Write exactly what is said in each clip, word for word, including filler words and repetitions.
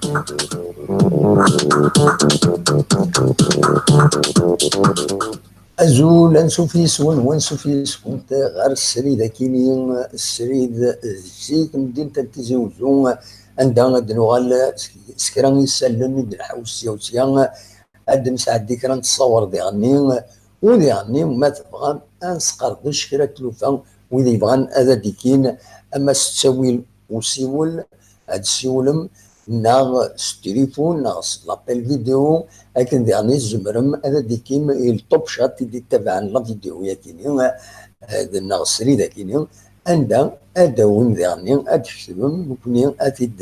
Azul, ansuf yes-wen, wansuf yes-kent ɣer srid akini, srid zik, tamdint n Tizi Uzzu, anda ad d-nuɣal s kra n yisallen i d-nḥewwes sya u sya, ad d-nesɛeddi kra n tṣawer diɣenni, u diɣenni, ma tebɣam, ad nesqerdec kra n tlufa, wid yebɣan ad d-ikin, ama s ttawil usiwel, ad d-siwlem, neɣ s tilifun, neɣ s l'appel vidéo, akken diɣenni tzemrem ad d-ikim i le top chat i d-ittabaɛen la vidéo yakini, eh, neɣ srid akini, anda ad d-tawim diɣenni, ad d-tketbem, nekni ad t-id,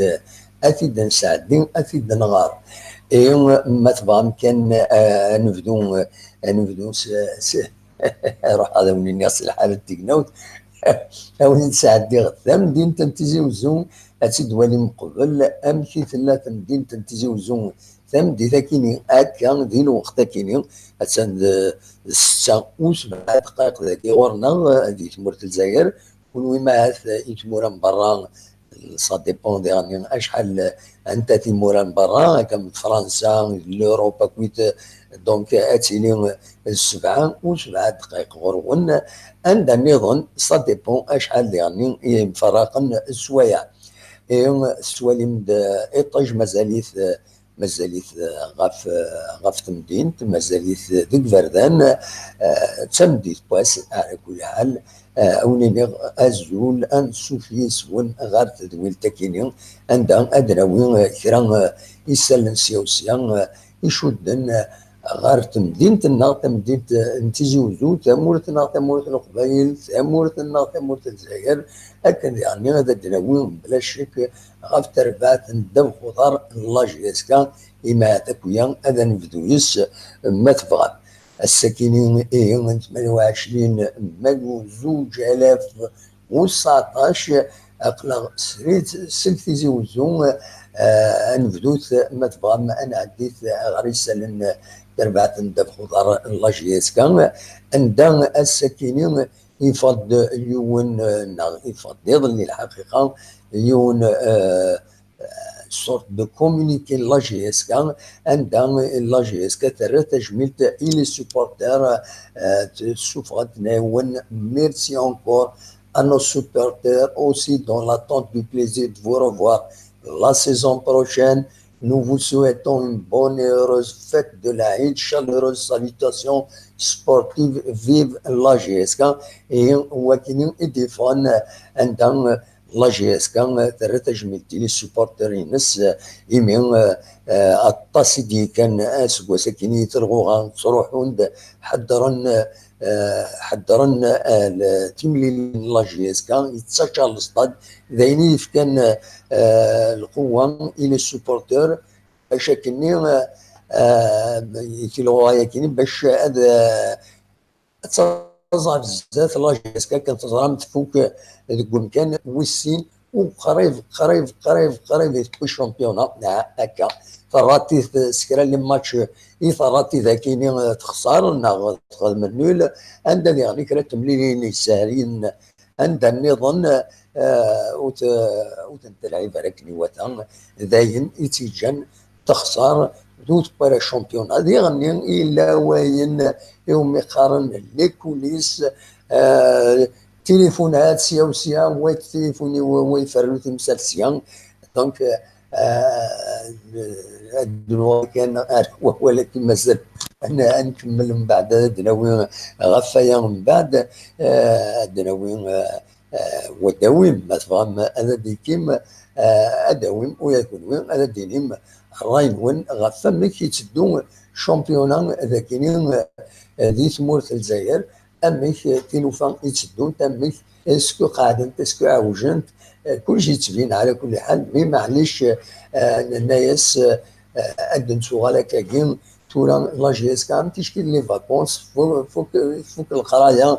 ad t-id-nesɛeddi, ad t-id-nɣer. Ihi, ma tebɣam kan, eh, ad nebdu, ad nebdu s, s, ruḥ ad awen-iniɣ s lḥal n tegnawt, ad awen-d-sɛeddiɣ tamdint n Tizi Uzzu, ad tt-id-twalim qbel, amek i tella temdint n Tizi Uzzu tameddit akini, akka, di lweqt akini, attan d, d ssetta u sebɛa dqayeq dagi ɣur-neɣ, di tmurt n Lezzayer. Kunwi ma ahat i tmura n berra, ça dépend diɣenni acḥal, anta timura n berra, akka am Fransa, l'Europe akkit, donc ad tili d sebɛa u sebɛa dqayeq ɣur-wen, anda nniḍen, ça dépend acḥal diɣenni i yemferraqen sswayeɛ. Ihi tettwalim-d iṭij mazal-it, mazal-it, eh, ɣef, eh, ɣef temdint, mazal-it deg iberdan, eh, d tameddit n wass, ɛla kulli ḥal, eh, ad wen-iniɣ azul, ansuf yes-wen ɣer tedwilt akini, anda ad d-nawi, eh, kra, eh, isallen sya u sya, eh, icudden, eh, ɣer temdint-nneɣ, tamdint, eh, n Tizi Uzzu, tamurt-nneɣ, tamurt n Leqbayel, tamurt-nneɣ, tamurt n Lezzayer, akken diɣenni ad d-nawi, bla ccek, ɣef terbaɛt n ddabex uḍar n la J S K, imi ahat akk-ya ad nebdu yes, ma tebɣam. Ass-akini, ihi, n tmanya u ɛecrin mayu zuǧ alaf u tseɛṭac, aql-aɣ srid seg Tizi Uzzu, eh, ad nebdut, ma tebɣam, ad nɛeddit ɣer isallen n terbaɛt n ddabex uḍar n la J S K, anda ass-akini, yeffeɣ-d yiwen, eh, neɣ yeffeɣ-d iḍelli lḥaqiqa, yiwen, eh, eh, sorte de communiqué n la J S K, anda la J S K terra tajmilt i les supporters, eh, tessufeɣ-d, tenna-yawen: merci encore à nos supporters aussi dans l'attente du plaisir de vous revoir la saison prochaine. Nous vous souhaitons une bonne et heureuse fête de l'Aïd. Chaleureuse salutation sportive, vive la J S K. Et wakini i d-yeffɣen anda la J S K terra tajmilt i les supporters-ines, imi, eh, eh, aṭas i d-yekkan aseggas-akini i telɣuɣa, ttruḥun-d, ḥeddren, eh, ḥeddren, eh, le-, timlilin n la J S K, yettaččar lestad, d ayen i yefkan, eh, lqewwa i les supporters, bac akkenni, eh, eh, i tilɣuɣa-yakini, bac ad, eh, ad taẓ ɣef zdat la J S K, akken teẓram tfuk deg umkan wis sin, u qrib, qrib, qrib, qrib i tewwi championnat, neɣ akka. Terra-t-id s kra n les matchs i terra-t-id akini texṣer, neɣ texdem nul, anda diɣen kra n temlilin yessehlin anda nniḍen, eh, ur t-, ur tent-telɛib ara akken iwata, d ayen i tt-yeǧǧan texṣer, ur tewwi ara championnat. Diɣenni yella wayen iwumi qqaren les coulisses, eh, tilifunat sya u sya, wa yettilifunat, wa, wa iferru timsal sya. Donc, eh, ad d-nuɣal kan ar wawal akken mazal ad n-, ad nkemmel mbeɛd, ad d-nawi ɣef waya mbeɛd, eh, ad d-nawi, eh, eh, wa d-awim, ma tebɣam ad d-ikim, eh, ad d-awim, ula d kunwi ad d-inim ṛṛay-nwen ɣef wamek yetteddu championnat dagini, eh, di tmurt n Lezzayer, amek, eh, tilufa i tteddunt, amek, est-ce que qeɛdent, est-ce que ɛewjent, eh, kullec yettbin ɛla kulli ḥal, mi maɛlic, eh, nenna-yas, eh, ad d-nettuɣal akkagi, tura la J S K, am ticki les vacances, fu-, fuk, fuk leqraya,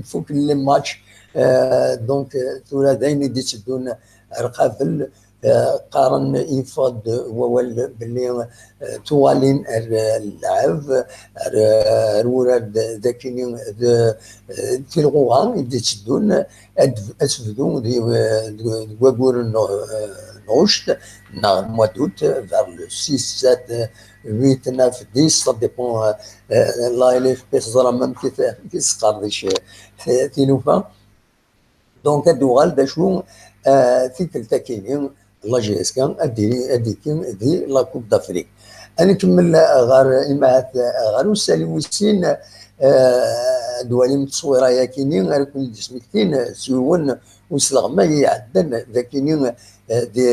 fuk les matchs, eh, donc, eh, tura d ayen i d-itteddun ar qabel, eh, qqaren yeffeɣ-d wawal belli, eh, tuɣalin ar, eh, lɛeb, ar, eh, ar wurar d, d akini d, eh, tilɣuɣa i d-itteddun, ad, ad tebdu di, eh, deg, deg waggur n, eh, ɣuct, neɣ mois d'août, vers le six, sept, huit, neuf, dix, ça dépend, euh, euh, la L F P, teẓram amek i t-, amek i tesqerdec, euh, tilufa. Donc, ad d-uɣal d acu, euh, tikkelt akini, la J S K, ad d-, ad d-ikki di la Coupe d'Afrique. Ad nkemmel ɣer, imahat, ɣer usali wis sin, euh, ad d-walim tteswira-yakini, ara ken-id-smektin s yiwen usleɣmay iɛeddan dakini, eh, di,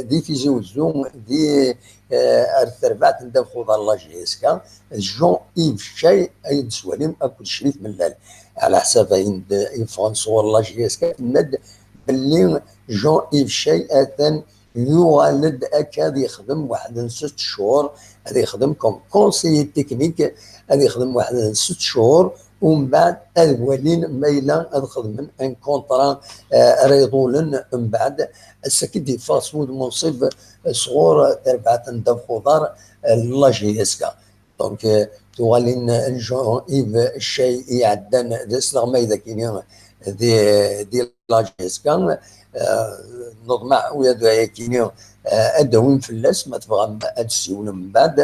di Tizi Wezzu, di, eh, ar terbaɛt n ddabex uḍar la J S K, Jean-Yves Chay ay d-teswalim akked Crif Mellal. Ɛla ḥsab ayen d-yeffɣen sɣur la J S K, tenna-d belli Jean-Yves Chay atan yuɣal-d akka ad yexdem waḥed n sett cchur, ad yexdem comme conseiller technique, ad yexdem waḥed n sett cchur, umbeɛd ad walin ma yella ad xedmen un contrat, eh, ara iḍulen. Umbeɛd, ass-a i d-yeffeɣ s wudem unṣib, eh, sɣur terbaɛt n ddabex uḍar, eh, la J S K. Donc, euh, tuɣalin n Jean-Yves Chay iɛeddan d asleɣmay dakini di, di la J S K, euh, neḍmeɛ wiyaḍ ayakini, euh, ad d-awim fell-as, ma tebɣam ad d-tessiwlem mbeɛd,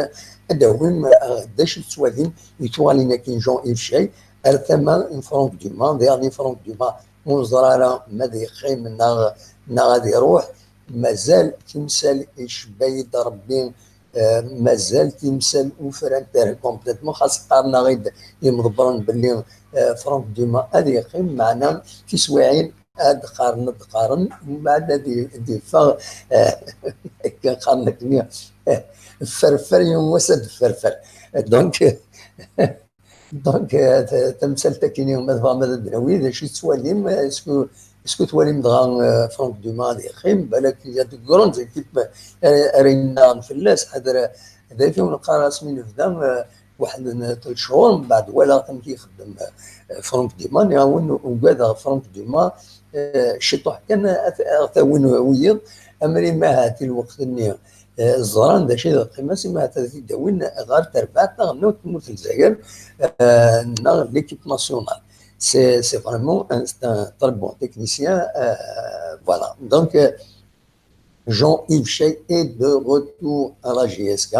ad d-awim, euh, d acu tettwalim i tuɣalin akin Jean-Yves Chay ar tama n Franck Dumas, diɣen Franck Dumas ur neẓri ara ma ad yeqqim neɣ, neɣ ad iruḥ, mazal timsal icebba-yi-d Rebbi, eh, mazal timsal ufrant-ar complètement, xas qqaren-aɣ-id imḍebbren belli, eh, Franck Dumas ad yeqqim, meɛna tiswiɛin ad qqaren, ad qqaren, mbeɛd ad i-, ad d-yeffeɣ, eh, akken qqaren akkenni, eh, fferfer, yiwen wass ad d-fferfer. Donc, Donc, euh, ta-, tamsalt akini, ma tebɣam ad d-nawi, d acu i tettwalim, euh, est-ce que, est-ce que twalim dɣa, euh, Franck Dumas ad yeqqim, balak il y a de grandes équipes, euh, ara yennaɣen fell-as, ḥader, d acu i wen-qqar asmi nebda, euh, waḥed n tlata cchur, mbeɛd walaɣ amek i ixeddem, euh, Franck Dumas, nniɣ-awen ugadeɣ Franck Dumas, euh, ciṭuḥ kan ad, ad aɣ-t-awin wiyiḍ, amri ma ahat i lweqt-nni, eh, ẓran d acu i d lqima-s, imi ahat ad t-id-awin ɣer terbaɛt taɣelnawt n tmurt n Lezzayer, eh, neɣ l'équipe nationale. C'est, c'est vraiment un, c'est un très bon technicien, euh, voilà. Donc, euh, Jean-Yves Chay est de retour à la J S K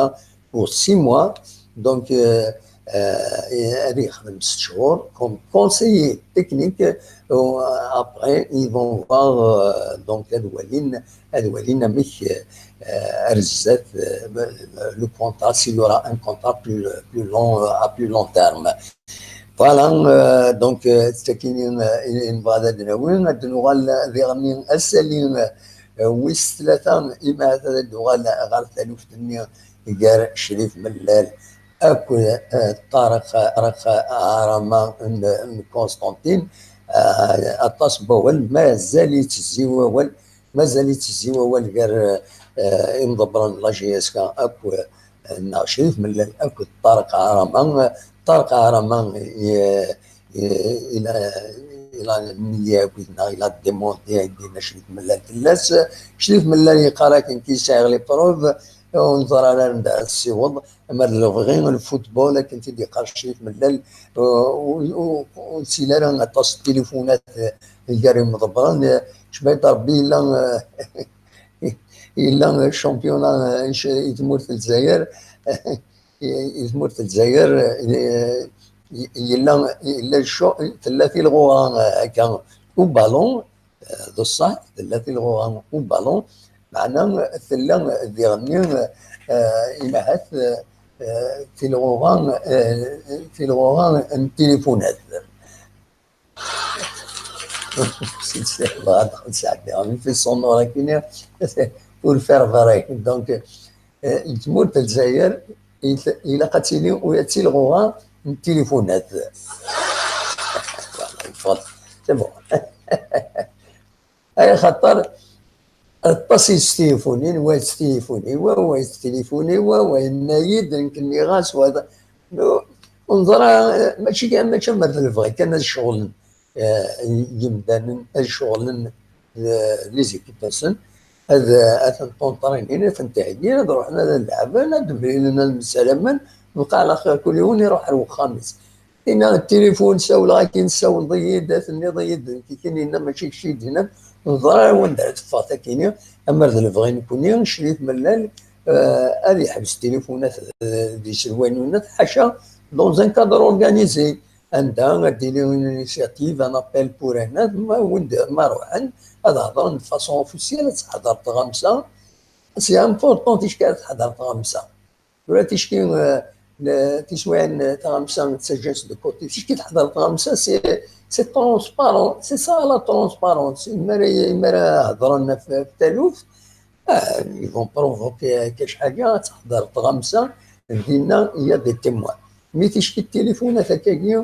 pour six mois. Donc, euh, euh, ad yexdem sett cchur comme conseiller technique. Euh, après, ils vont voir, euh, donc, ad walin, ad walin amek, euh, ar zdat, euh, le contrat, s'il y aura un contrat plus, plus long, euh, à plus long terme. Voilà, euh, donc, euh, d takini, euh, i, i nebɣa ad d-nawi, ad d-nuɣal diɣen asali, euh, wis tlata, imi ahat ad d-uɣal ɣer taluft-nni gar Crif Mellal akked, euh, Ṭareq, Ṭareq Arama n, n Constantine. Euh, aṭas n wawal, mazal yettezzi wawal, mazal yettezzi wawal gar, euh, imḍebbren n la J S K akk, euh, neɣ Crif Mellal akked Ṭareq Arama. Ṭareq Arama, euh, euh, il a, il a nié akked neɣ il a démenti ayen d-yenna Crif Mellal fell-as. Crif Mellal yeqqar akken ki sɛiɣ les preuves, ur neẓri ara anda ara tessiweḍ. Ama d lebɣi n lfutbol, akken t-id-yeqqar Crif Mellal, ur, ur, ur, ur ttili ara aṭas n tilifunat, eh, gar imḍebbren. Eh, cbayt Rebbi yella, eh, yella championnat, eh, i tmurt n Lezzayer, i, i tmurt n Lezzayer, eh, yella, yella ccu-, tella tilɣuɣa, eh, akka, u balon, eh, d ṣṣeḥ, tella tilɣuɣa ubalun, meɛna tella diɣenni, eh, imahat, eh, tilɣuɣa, eh, tilɣuɣa n tilifunat. Bɣiɣ ad sɛeddiɣ effet sonore akini, ur ferbeɣ ara. Donc, eh, tmurt n Lezzayer il-, ilaq ad tili ula d tilɣuɣa n tilifunat. Voilà, yeffeɣ-d. C'est bon. Ay axaṭer aṭas i yestilifunin, wa yestilifuni wa, wa yestilifuni wa, wa yenna-yi-d, nekk nniɣ-as, wa d-, ur neẓra, eh, mačči, mačči amer d lebɣi kan ad ceɣlen, eh, yimdanen, ad ceɣlen, eh, les équipes-nsen, ad, ad ten-ṭunṭrinin, ad ten-theggi, ad ruḥen ad leɛben, ad d-mlilen, ad msalamen, lqaɛa lxir kul yiwen iruḥ ar wexxam-is. Tinna tilifun, sawleɣ akin, tessawleḍ-iyi-d, tenniḍ-iyi-d, nekk akin yenna mačči kečč i d-yennan, Neẓra wanda ara teffeɣ takini, amer d lebɣi nekni, Crif Mellal, euh, ad yeḥbes tilifunat d, d iselwayen-nni, ḥaca dans un cadre organisé. Anda ad d-tili une initiative, un appel pour un aide, ma win d-, ma ruḥen ad hedren de façon officielle, ad teḥder tɣamsa. C'est important ticki ad teḥder tɣamsa. Tura ticki, euh, le-, tiswiɛin, euh, tɣamsa, ttaǧǧan-tt de côté. Ticki teḥder tɣamsa, c'est, c'est transparent, c'est ça la transparence. Imi ara, imi ara hedren ɣef, ɣef taluft, ah, ils vont provoquer quelque chose, ad teḥder tɣamsa, dinna il y a des témoins. Mi ticki tilifunat akkagi,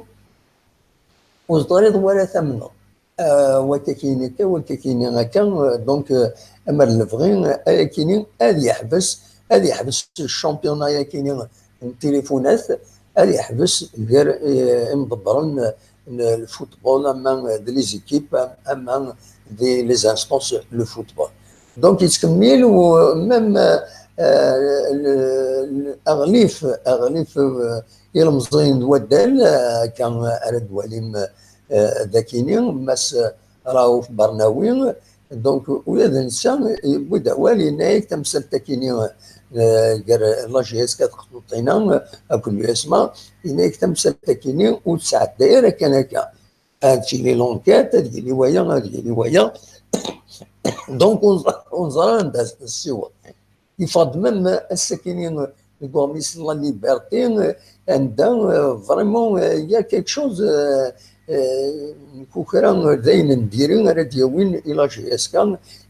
ur teẓriḍ wala tamneḍ. Euh, wakka kini akka, wakka kini akka, euh, donc, euh, amer d lebɣi, euh, ayakini ad yeḥbes, ad yeḥbes championnat yakini n tilifunat, ad yeḥbes gar, euh, imḍebbren n, n le football, ama d les équipes, ama d les instances le football. Donc, yettkemmil u même, euh, le, le, aɣlif, aɣlif, euh, ilemẓiyen d waddal, euh, akka ara d-walim, euh, dakini, Mass Raouf Barnawi. Donc, ula d netta yewwi-d awal, yenna-yak tamsalt akini, euh, gar la J S K tqeṭṭuṭ-ina akked l'U S M A, yenna-yak tamsalt akini ur tesɛedday ara kan akka. Ad tili l'enquête, ad yili waya, ad yili waya. Donc, ur neẓ-, ur neẓra anda nessiweḍ. Yeffeɣ-d même ass-akini deg uɣmis La Liberté, anda, euh, vraiment, euh, il y a quelque chose, euh, euh, nekk u kra d ayen n diri ara d-yawin i la J S K,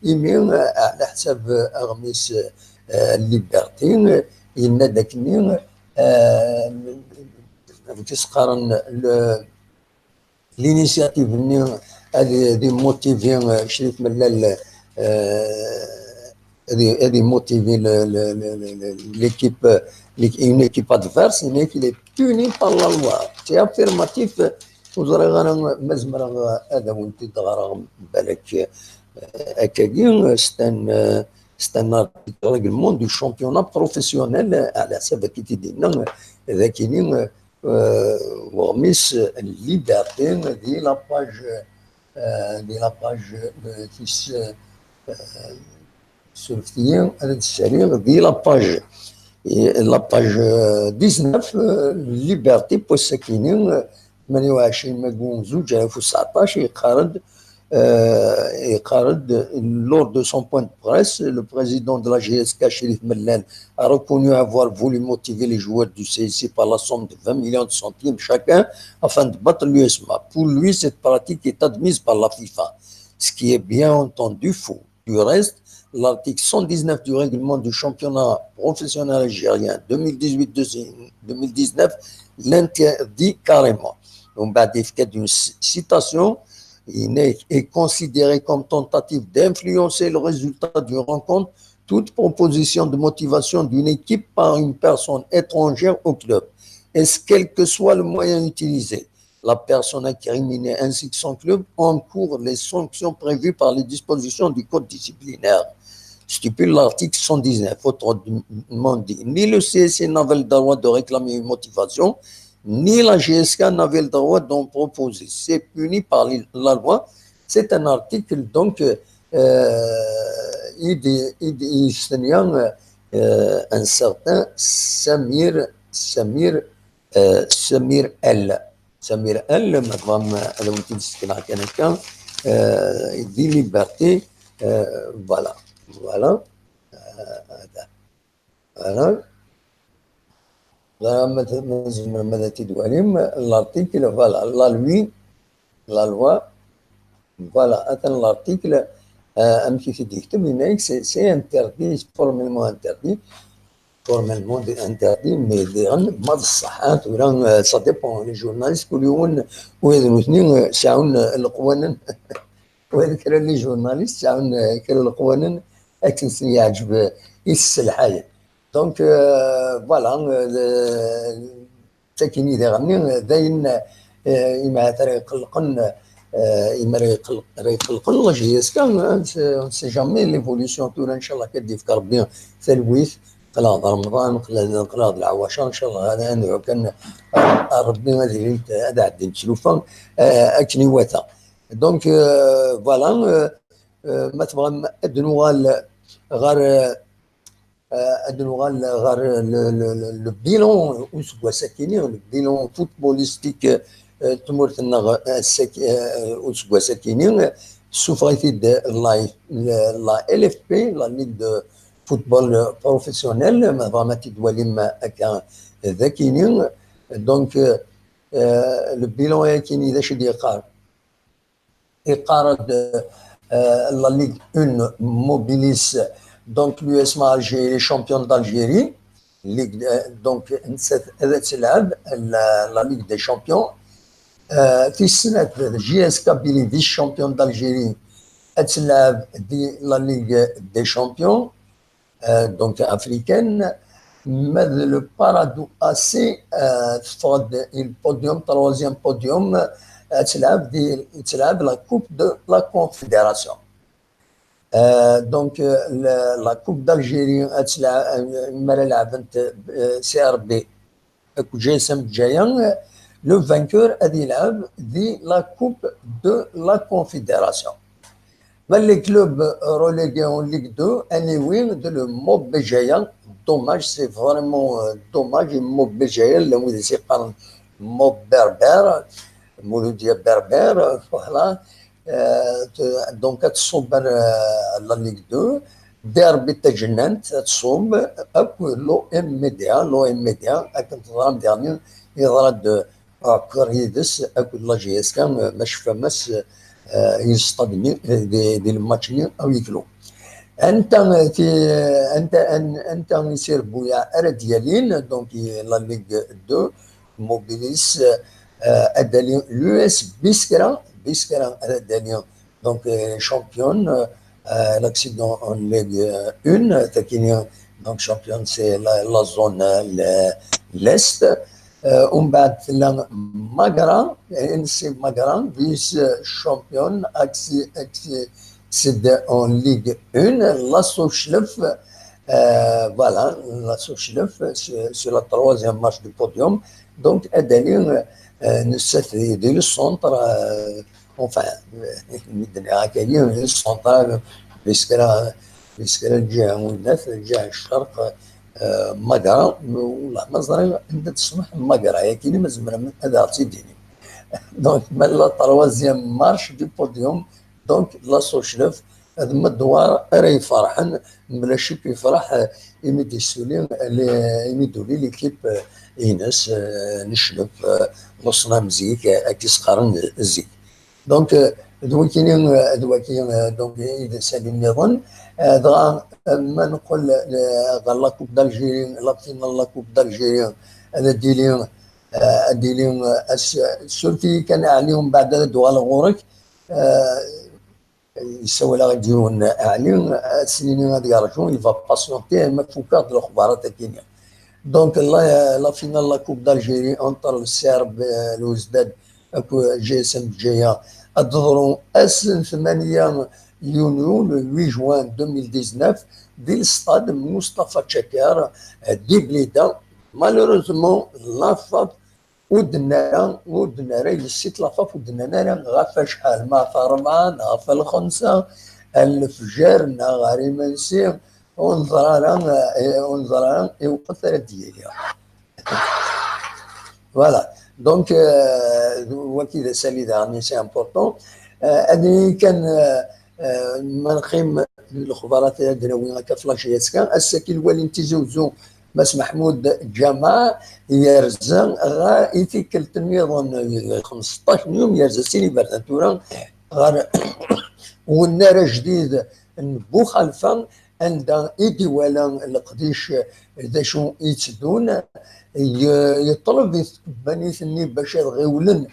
imi, euh, ɛla ḥsab, euh, aɣmis, euh, Liberté, euh, yenna-d akkenni, euh, amek i s-qqaren, le, l'initiative-nni ad, ad immotivi, euh, Crif Mellal, euh, ad, ad immotivi le, le, le, le, le, l'équipe, euh, l'é-, une équipe adverse, mais qu'il est puni par la loi. C'est affirmatif, ur ẓriɣ ara ma zemreɣ ad awen-t-id-ɣreɣ, balak, euh, akkagi, c'est un, euh, c'est un article règlement du championnat professionnel, ɛla ḥsab akken i t-id-yenna, euh, dakini, euh, euh, uɣmis Liberté, di la page, euh, di la page, euh, tis, euh, surfet-iyi, ad d-ssariɣ, di la page, et la page, euh, dix-neuf, euh, Liberté, n wass-akini, euh, tmanya u ɛecrin mayu zuǧ alaf u tseɛṭac, yeqqar-d, euh, yeqqar-d, lors de son point de presse, le président de la J S K, Chérif Mellal, a reconnu avoir voulu motiver les joueurs du C S C par la somme de vingt millions de centimes chacun afin de battre l'U S M A. Pour lui, cette pratique est admise par la FIFA, ce qui est bien entendu faux. Du reste, l'article cent dix-neuf du règlement du championnat professionnel algérien deux mille dix-huit deux mille dix-neuf l'interdit carrément. Donc, bah, des cas d'une ci-, citation, il n'est, est considéré comme tentative d'influencer le résultat d'une rencontre toute proposition de motivation d'une équipe par une personne étrangère au club. Est-ce quel que soit le moyen utilisé, la personne incriminée ainsi que son club encourt les sanctions prévues par les dispositions du code disciplinaire, stipule l'article cent dix-neuf. Autrement dit, ni le C S C n'avait le droit de réclamer une motivation, ni la J S K n'avait le droit d'en proposer. C'est puni par la loi. C'est un article, donc, euh, il, il, il, euh, un certain Samir, Samir, euh, Samir L. Samir L, ma tebɣam ad awen-t-id-sekneɣ kan akka, euh, di Liberté, euh, voilà, voilà, euh, voilà. Voilà, ma t-, ma tzemrem ad t-id-twalim, l'article, voilà, la loi, la loi, voilà, atan l'article, euh, amek i t-id-yekteb, yenna-yak, c'est, c'est interdit, c'est formellement interdit, formellement interdit, mais diɣen, ma d ṣṣeḥ, ah, tura, euh, ça dépend, les journalistes, kul yiwen, ula d nutni, euh, sɛun, euh, leqwanen, ula d kra n les journalistes sɛun, euh, kra n leqwanen, akken sen-yeɛǧeb, euh, i s-sselḥayen. Donc, euh, voilà, euh, le, Sakini diɣenni, d ayen, eh, imi ara iqellqen, eh, imi ara iqell-, ara iqellqen la J S K, hein, on sait, on sait jamais l'évolution. Tura, ncallah, ad d-yefk Rebbi talwit, aql-aɣ d Remḍan, aql-, aql-aɣ d leɛwacer, ncallah, ad, ad nedɛu kan, eh, Rebbi ad ilint, ad ɛeddint tlufa, eh, akken iwata. Donc, euh, voilà, euh, Eh, ma tebɣam ad nuɣal ɣer, eh, ad nuɣal ɣer le, le, le, le bilan useggas-akini, le bilan footballistique, eh, tmurt-nneɣ, eh, ass-ak-, eh, useggas-akini, tessufeɣ-it-id la, la, la L F P, la Ligue de Football Professionnel, ma tebɣam ad t-id-twalim akka d akini. Donc, eh, le bilan-akini d acu i d-yeqqar? Yeqqar-d, euh, la Ligue un mobilise donc l'U S M A Alger, les champions d'Algérie. Ligue, euh, donc, nettat ad tleɛɛeb la, la Ligue des Champions. Euh, tis snat, J S Kabylie, vice-champion d'Algérie, ad tleɛɛeb di la Ligue des Champions, euh, donc africaine. Ma d le Paradou A C, euh, teffeɣ-d i le podium, troisième podium, euh, ad tleɛɛeb di, ad tleɛɛeb la Coupe de la Confédération. Euh, donc, euh, la, la Coupe d'Algérie, ad tleɛ-, euh, mi ara leɛbent, euh, C R B, akked J S M Bjaya, le vainqueur ad yelɛeb di la Coupe de la Confédération. Ma les clubs relégués en Ligue deux, anyway, de le Mob Béjaïa, dommage, c'est vraiment, euh, dommage, Mob Béjaïa, le Mob Berbère, Mouloudia Berbère, voilà. Euh, donc, ad tṣubb, euh, la Ligue deux, derby tajennant, ad tṣubb, akked l'O M Média, l'O M Média, akken teẓram, dernier, yeḍra-d akker yid-s akked la J S K, ma tecfam-as, eh, i lestad-nni, eh, di, di lmatch-nni à huis clos. Anta, eh, ti-, anta, an-, anta i s-irebbuyaɛ ara d-yalin, donc, i la Ligue deux, Mobilis, eh, ad d-ali l'U S Biskra, Biskra ad d-ali donc, euh, championne, euh, l'accident en Ligue un, euh, takini, donc championne, c'est la, la zone, euh, le-, l'Est. Euh, umbeɛd tella Magra, N C Magra, vice-championne, acci-, accède en Ligue un, la Sochaux, euh, voilà, la Sochaux, sur, sur la troisième marche du podium. Donc, ad d-ali, euh, nettat di, di le centre, euh, enfin, mi d-nniɣ akka-yi, central, bis kra, bis kra lǧiha n winnat, lǧiha n ccerq, eh, Magra, wellah ma ẓriɣ anda teṣbeḥ Magra, yakini ma tzemrem ad aɣ-tt-id-tinim. Donc, ma la troisième marche du podium, donc, la Sochaux, d Medwar ara iferḥen, mla cik yefreḥ, eh, imi d-yessuli, eh, imi d-tuli l'équipe, eh, ines, eh, n Cclef, eh, leṣnam zik, eh, akka i s-qqaren zik. Donc, euh, d wakini, euh, d waki, euh, donc, i d asalli nniḍen. Euh, dɣa, euh, ma neqqel, euh, ɣer la Coupe d'Algérie, la finale la Coupe d'Algérie, ad d-tili, euh, ad d-tili, euh, ass-, suref-iyi kan, Ɛli, umbeɛd ad d-uɣaleɣ ɣur-k. Euh, yessawel-aɣ-d yiwen, Ɛli, ad s-nini ad yerǧu, il va patienter, ma fukeɣ-d lexbarat-agi-nni. Donc, la, la finale la Coupe d'Algérie entre le C R B, euh, Belouizdad, akked J S M Bjaya, ad teḍru ass n tmanya yunyu, le huit juin deux mille dix-neuf, di l'stade Moustapha Tchakar, euh, di Blida. Malheureusement, la FAF ur d-nerra, ur d-nerra, yessit la FAF ur d-nnan ara ɣef acḥal, ma ɣef rebɛa, neɣ ɣef lxemsa, ar lefjer, neɣ ɣer imensi, ur neẓra ara, eh, ur neẓra ara i weqt ara d-yili. Voilà. Donc, euh, waki d asalli daɣen, c'est important. Euh, ad nini kan, euh, euh, ma neqqim lexbarat ad d-nawi akka flash yaska, ass-agi lwali n Tizi Uzzu, Mass Meḥmud Ǧamaɛ, yerza ɣer i tikkelt nniḍen, xmesṭac n yum, yerza sin iberdan tura, ɣer unnar ajdid n Buxalfa, anda i d-iwala leqdic d acu i yetteddun, ye-, yeṭleb i tkebbanit-nni bac ad ɣiwlen,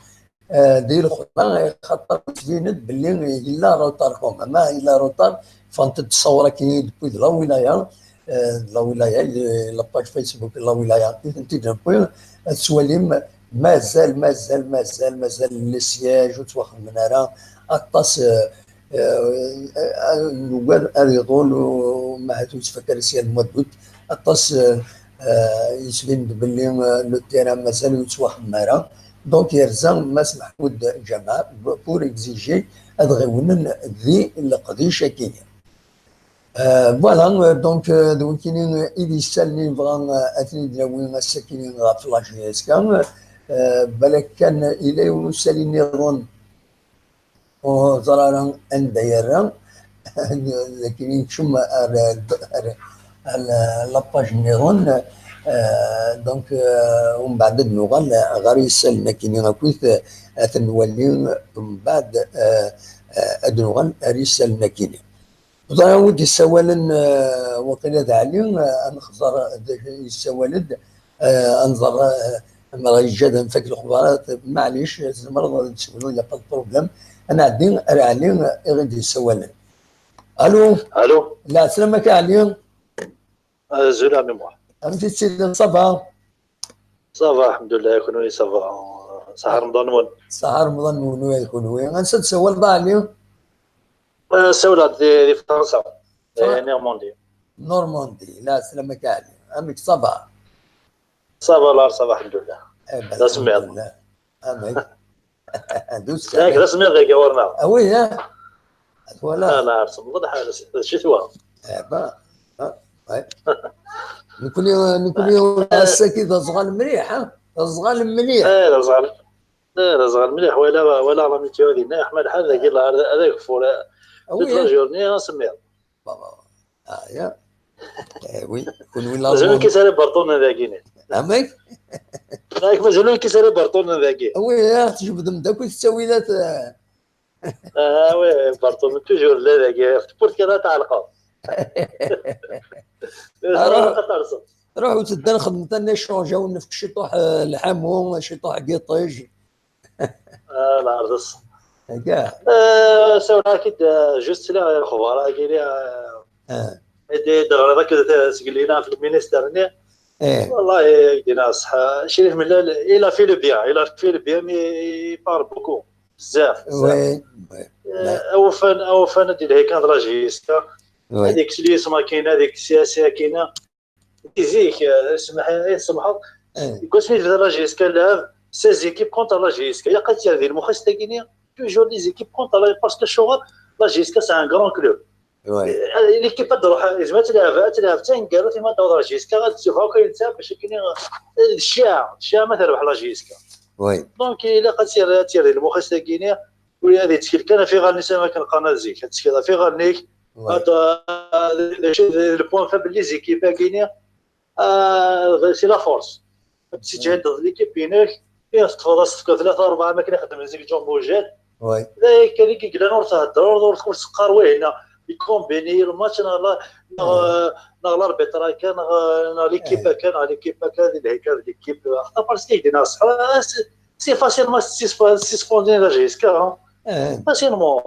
eh, di lxedma, xaṭer yettbin-d belli yella retard quand même, ah, yella retard, ffɣent-d ṣṣawṛa-agi depuis d la wilaya, eh, d la wilaya, le-, la page Facebook n la wilaya, i tent-id-newwi, ad tettwalim, mazal, mazal, mazal, mazal le siège ur ttwaxedmen ara, aṭas, eh, eh, eh, nugad ad iḍul, u-, ma ahat ur yettfakka ara sya le mois d'août. Aṭas, eh, eh, yettbin-d belli, eh, le terrain mazal ur yettwaxdem ara. Donc, yerza Mass Mahmoud Jamaa pour exiger ad ɣiwnen di leqdic-agi. Euh, voilà, euh, donc, euh, d wikini i d isalen i nebɣa, euh, ad ten-id-nawi ass-agi ɣef la J S K. Euh, balak kan yella yiwen usali nniḍen ur neẓri ara anda yerra. Lakin nekcem ar, ar, ar la page nniḍen. Euh, donc, euh, umbeɛd ad nuɣal ɣer yisalen akini akkit, euh, ad ten-nwali umbeɛd, euh, euh, ad nuɣal ar yisalen akini. Ẓriɣ wi d-yessawalen, euh, waqila d Ɛli, euh, ad nxeẓẓer d acu yessawal-d, euh, ad nẓer, euh, ma yeǧǧa-d ad nfak lexbarat, maɛlic, tzemreḍ ad d-tessawleḍ, y a pas de problème. Ad nɛeddi ar Ɛli, euh, i ɣ-d-yessawalen. Allô? Allô? Lɛeslama-k a Ɛli. Azul a Ɛmi Muḥ. Amek i tt-id-, ça va? Ça va, alḥemdulillah, kunwi ça va? Ṣaḥa Remḍan-nwen. Ṣaḥa Remḍan-nwen, wa kunwi. Ansa d-tsawaleḍ a Ɛli? Eh, ssawleɣ-d di, di Fransa, di Fra- Normandie. Normandie, lɛeslama-k a Ɛli. Amek, ça va? Ça va, la, ça va, alḥemdulillah. Eh ben, d asemmiḍ. Alḥemdulillah. Amek? D ussan. Yak, d asemmiḍ dagi ɣur-neɣ. Ah oui, hein? Voilà. Ah, la, semmeḍ lḥal, d ccetwa. Eh ben, ah, ouais. Nekni, nekni ass-agi d aẓɣal mliḥ, ha? D aẓɣal mliḥ. Eh, d aẓɣal. Eh, d aẓɣal mliḥ, wala, wala la météo dinna, yeḥma lḥal dagi, la, ad ageffur, ah oui, toute la journée, asemmiḍ. Baba. Ah, ya. Eh oui, kunwi la. Mazal ur nekkis ara iberṭunen dagi-ni. Amek? Yak, mazal ur nekkis ara iberṭunen dagi. Ah oui, ya, tjebdem-d akk i tettawilat, eh. Ah oui, iberṭunen toujours la dagi, ɣef tewwurt kan ad tɛelqeḍ. Ruḥ, ruḥ ur tedda nxedmet un échange, ad wen-nefk ciṭuḥ, eh, lḥamu, ciṭuḥ giṭij. Ah, lɛerḍ-is. Akka. Eh, sawleɣ-ak-id, eh, juste sliɣ i lexbar-agi, eh, ah, i d-, i d-teɣriḍ akked t-, seg lina ɣef lminister-nni. Eh. Wallahi, ak-d-iniɣ ṣṣeḥ, Crif Mellal, il a fait le bien, il a fait le bien, mais il parle beaucoup. Bzaf, bzaf. Oui, oui. Eh, awufan, awufan ad d-yelhi kan d la J S K. Oui. Ad yekkes l'isem akkin, ad yekkes siyasi akkin. Di zik, eh, semmeḥ, eh, semḥeḍ. Eh. Deg wasmi tebda la J S K lɛeb, seize équipes contre la J S K. Ilaq ad tt-yerr di lmux-is tagini, toujours les équipes contre la, parce que acuɣer la J S K c'est un grand club. Ouais. Eh, l'équipe ad d-truḥ, yezmer ad tleɛb, ad tleɛb d taneggarut, ma d-taweḍ ɣer J S K, ad tsuffeɣ akk ayen tesɛa bac akken, eh, d cciɛa, d cciɛa ma terbeḥ la J S K. Ouais. Donc, ilaq ad tt-yerr, ad tt-yerr di lmux-is tagini, ur ad yettkel kan ɣef iɣallen-is am akken qqaren ar zik, ad tettkel ɣef iɣallen-ik, ouais, ad, d, d, d, d le point faible les équipes-agi-ni, ah, c'est la force. Ad tessejhideḍ l'équipe-inek, i teṭṭfeḍ as-tefkeḍ tlata rebɛa am akken i xeddmen zik John Boujet. Oui. D ayen kan i yellan, ur theddreḍ, ur, ur teqqar wihin, icombini le match neɣ la, neɣ, neɣ l'arbitre akka, neɣ, neɣ l'équipe akka, neɣ l'équipe akka, di lhikar d l'équipe. Axaṭer parce que d-iniɣ ṣṣeḥ, c'est, c'est facilement susp-, suspendu la J S K, hein. Eh. Facilement.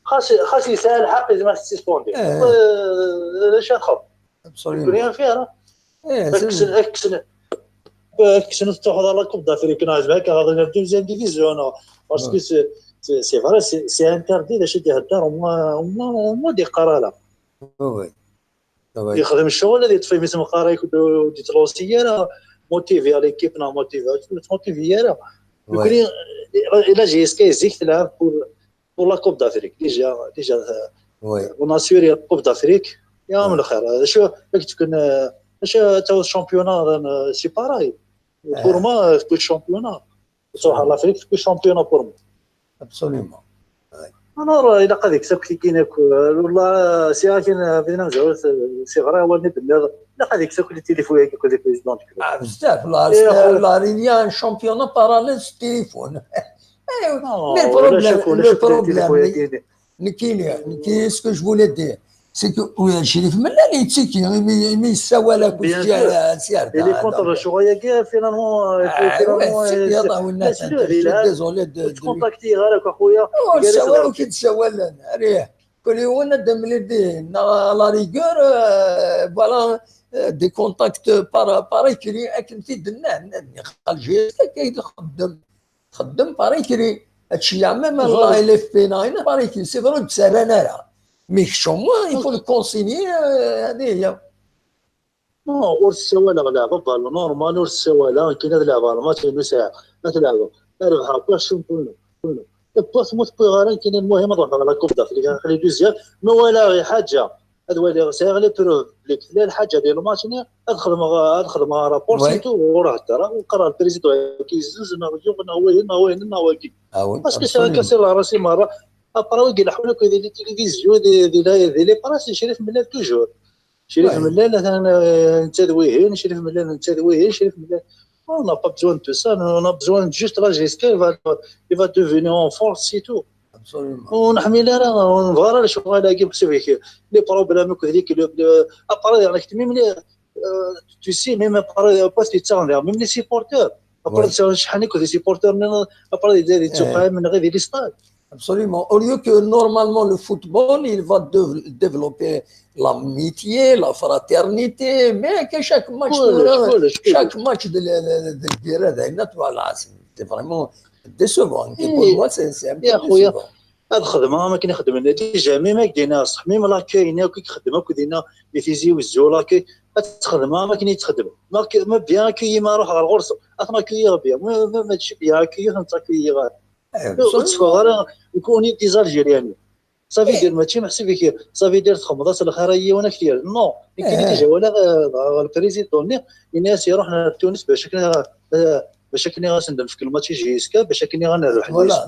Xas, xas yesɛa lḥeq, yezmer ad suspendu. Eh. Euh, d acu ad txedmeḍ? Absolument. Nekni ɣef ara. Eh, kksen, kksen, kksen, ad truḥeḍ ɣer la Coupe d'Afrique, neɣ zmer akka ɣer la deuxième division, non. Parce que c'est, c'est, c'est vrai, c'est, c'est interdit, d acu i d-ihedder, au moins, au moins, au moins d-iqqar ala. Oui, oui. Yexdem ccɣel, ad yeṭṭef imi-s meqqar, ur d-yettlusi ara, motivé l'équipe, neɣ motivé, ur t-motivé ara. Oui. Nekkni, la J S K zik tleɛb pour, pour la Coupe d'Afrique, déjà, déjà, euh, oui, on a assuré la Coupe d'Afrique. Ya, ouais, m lxir. D acu, ad k-d-fken, euh, d acu, ad taweḍ championnat, euh, c'est pareil. Eh. Pour moi, euh, tewwi championnat. Tṛuḥ ɣer l'Afrique, tewwi championnat pour moi. Absolument. Ouais. Alors, euh, ilaq ad yekkes akk tikin akk, euh, wallah, euh, si akin, euh, bdin amezwaru, euh, c'est vrai, awal-nni d-tenniḍ, ilaq ad yekkes akk les téléphones-agi, akk les présidents du club. Ah, bzaf, la, eh, la, il y a un championnat parallèle sur téléphone. Eh, non, mais le problème, le problème, nekkini, nekkini, ce que je voulais dire, c'est que, oui, Crif Mellal yettiki, imi, imi yessawal akk. Bien sûr. Il est contre le ccɣel-agi, finalement, euh, ah, finalement, ouais, c'est, euh, je suis désolé de, de lui. Ur ttkontaktiɣ ara akk, a xuya. Ur ssawal, ur k-id-ssawalen. Allez, kul yiwen ad d-amlil dihin, neɣ à la rigueur, euh, voilà, euh, des contacts par, par écrit, akken t-id-nnan, nnan, xal J S K akka i d-ixeddem. Txeddem par écrit. Ad tceyyeɛ même la L F P neɣ ayen par écrit. C'est vrai, ur d-ttarran ara. Mais kečč, au moins, il faut le consigner, euh, هذه هي. Non, ur ssawaleɣ leɛba ballu normal, ur ssawaleɣ, nekkini ad leɛbeɣ lmatch-inu sɛiɣ. Ma tleɛbeḍ, Rebḥeɣ, wwiɣ championnat, kullu. Wwiɣ-t, ma ur t-wwiɣ ara, nekkini lmuhim ad ruḥeɣ la Coupe d'Afrique, aql-i deuxième, ma walaɣ i ḥaǧa, ad waliɣ, sɛiɣ les preuves belli tella lḥaǧa di lmatch-nni, ad xedmeɣ, ad xedmeɣ rapport, c'est tout, ur heddreɣ, ur qqareɣ le président-agi yezzenz, neɣ yuɣ, neɣ wihin, neɣ wihin, neɣ wagi. Parce que c'est un cassé la rasi merra. Après, wigi leḥḥun akk di les télévisions, di, di, la- di les presse, Crif Mellal toujours. Crif Mellal, atan, euh, netta d wihin, Crif Mellal, netta d wihin, Crif Mellal. On n'a pas besoin de tout ça, on a besoin de juste la J S K, il va, il va devenir en force, c'est tout. Ur neḥmil ara, ur nebɣi ara lecɣal-agi, meḥsub-ik, les problèmes akked les clubs, le- après, yeɛni, même les, euh, tu sais, même après, après, tu sais, même les supporters, après, tu sais, acḥal akk des supporters, après, des, des, des, des, des stades. Absolument. Au lieu que normalement le football, il va de- développer l'amitié, la fraternité, mais que chaque match, كلش، كلش، كلش. Chaque match de, de, de, de, de, de, voilà, c'est vraiment décevant. Et pour moi, c'est c'est un peu يا خويا، décevant. Ad xedmeɣ am akken i xedmen déjà, même ak d-iniɣ ṣṣeḥ, même l'accueil-nni akk i ixeddem akk dinna, les Tizi Wezzu, l'accueil, ad t-xedmeɣ am akken i tt-xedmen. Ma, ma bien accueilli, ma ruḥeɣ ɣer ɣur-sen, ad ten-accueillir bien. Ma, ma, mačči bien accueilli, ur ten-ttaccueilliɣ ara. Ur tteffɣeɣ ara, nekkni des Algériens. Ça veut dire, mačči meḥsub-ik, ça veut dire txedmeḍ-as lxir i yiwen ak t-yerr. Non, nekkini déjà walaɣ, euh, le président-nni, ini-as iruḥ ar Tunis bac akken, euh, bac akken i asen-d-nefk lmatch i J S K, bac akken i ɣ-nerbeḥ. Voilà.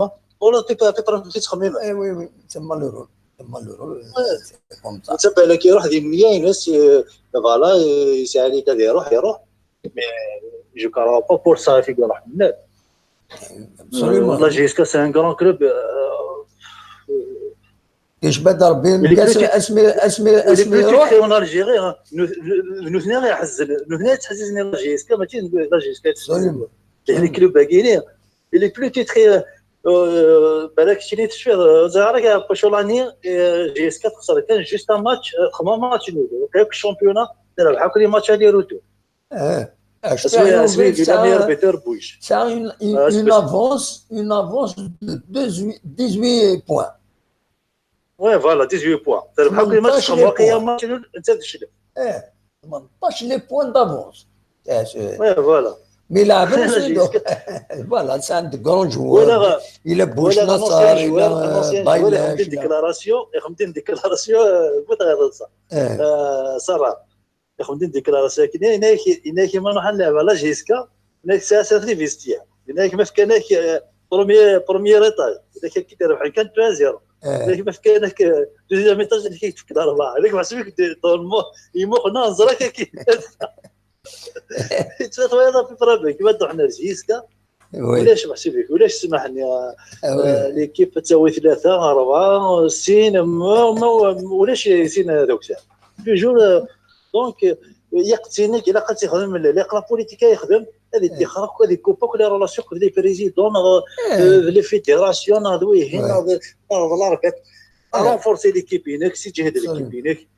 Ula d pipa, pipa n tettxemmim. Eh oui, oui, c'est malheureux. C'est malheureux. C'est comme ça. Netta balak iruḥ di nniya-ines, euh, voilà, euh, yesɛa nniya ad iruḥ, iruḥ. Mais je crois pas pour ça, figure. Absolument. La J S K, c'est un grand club. Euh, يجبد ربي. Il est plus titré en Algérie, hein. Nous, nous, nous, nous, la J S K, mais la J S K, c'est un club à Guinée. Il est plus titré, euh, euh, بالك شنو تشفي، euh, زهرة كاع بوشولاني، euh, J S K تخسر كان juste un match, euh, خمسة match nul. وكاك championnat، تلعب حق les matchs aller-retour. اه، اسمي، اسمي، la meilleure buteur, Bouygues. Ça a une, une, une avance, une avance de dix-huit, dix-huit points. Ouais, voilà, dix-huit points. تربح كل ماتش، تخمر كي ماتش، انت تشلف. ايه، ثمنطاش les points d'avance. ايه، c'est- Ouais, voilà. Mais là, voilà, c'est un grand joueur. Il a Bouch Nassar, il a Bailash, il a déclaration, il a déclaration, euh, صراحة. ياخدين ديكلاراسيون كنا، هناك، هناك ما نروح نلعب على جيسكا، هناك ساعة ساعة في فيستيا، هناك ما فكانك، آه، بروميي، بروميي ريطاج، هناك كي تربح كان تو زيرو، هناك ما فكانك، آه، دوزيام ايطاج اللي كيتفك الأربعة، هذاك محسوبك دي-، دور المو-، يموخنا نزرك كي. تفات ويضا في برابي، كيما دوحنا جيسكا، ولاش محسوبك، ولاش سمحني، آه، ليكيب تساوي ثلاثة، أربعة، سين، ما، ما، ولاش سين هذوك ساعة. توجور، آه، دونك، يقتنك، إلا قد يخدم، لا، لا، لا، بوليتيكا يخدم، هذه تيخرق، هذه كوبا، كل ريلاسيون، كل لي بريزيدون، آه، لي فيديراسيون، هذا ويهين، هذا، هذا الأربعة. رونفورسي ليكيب هناك، سي جهد ليكيب هناك.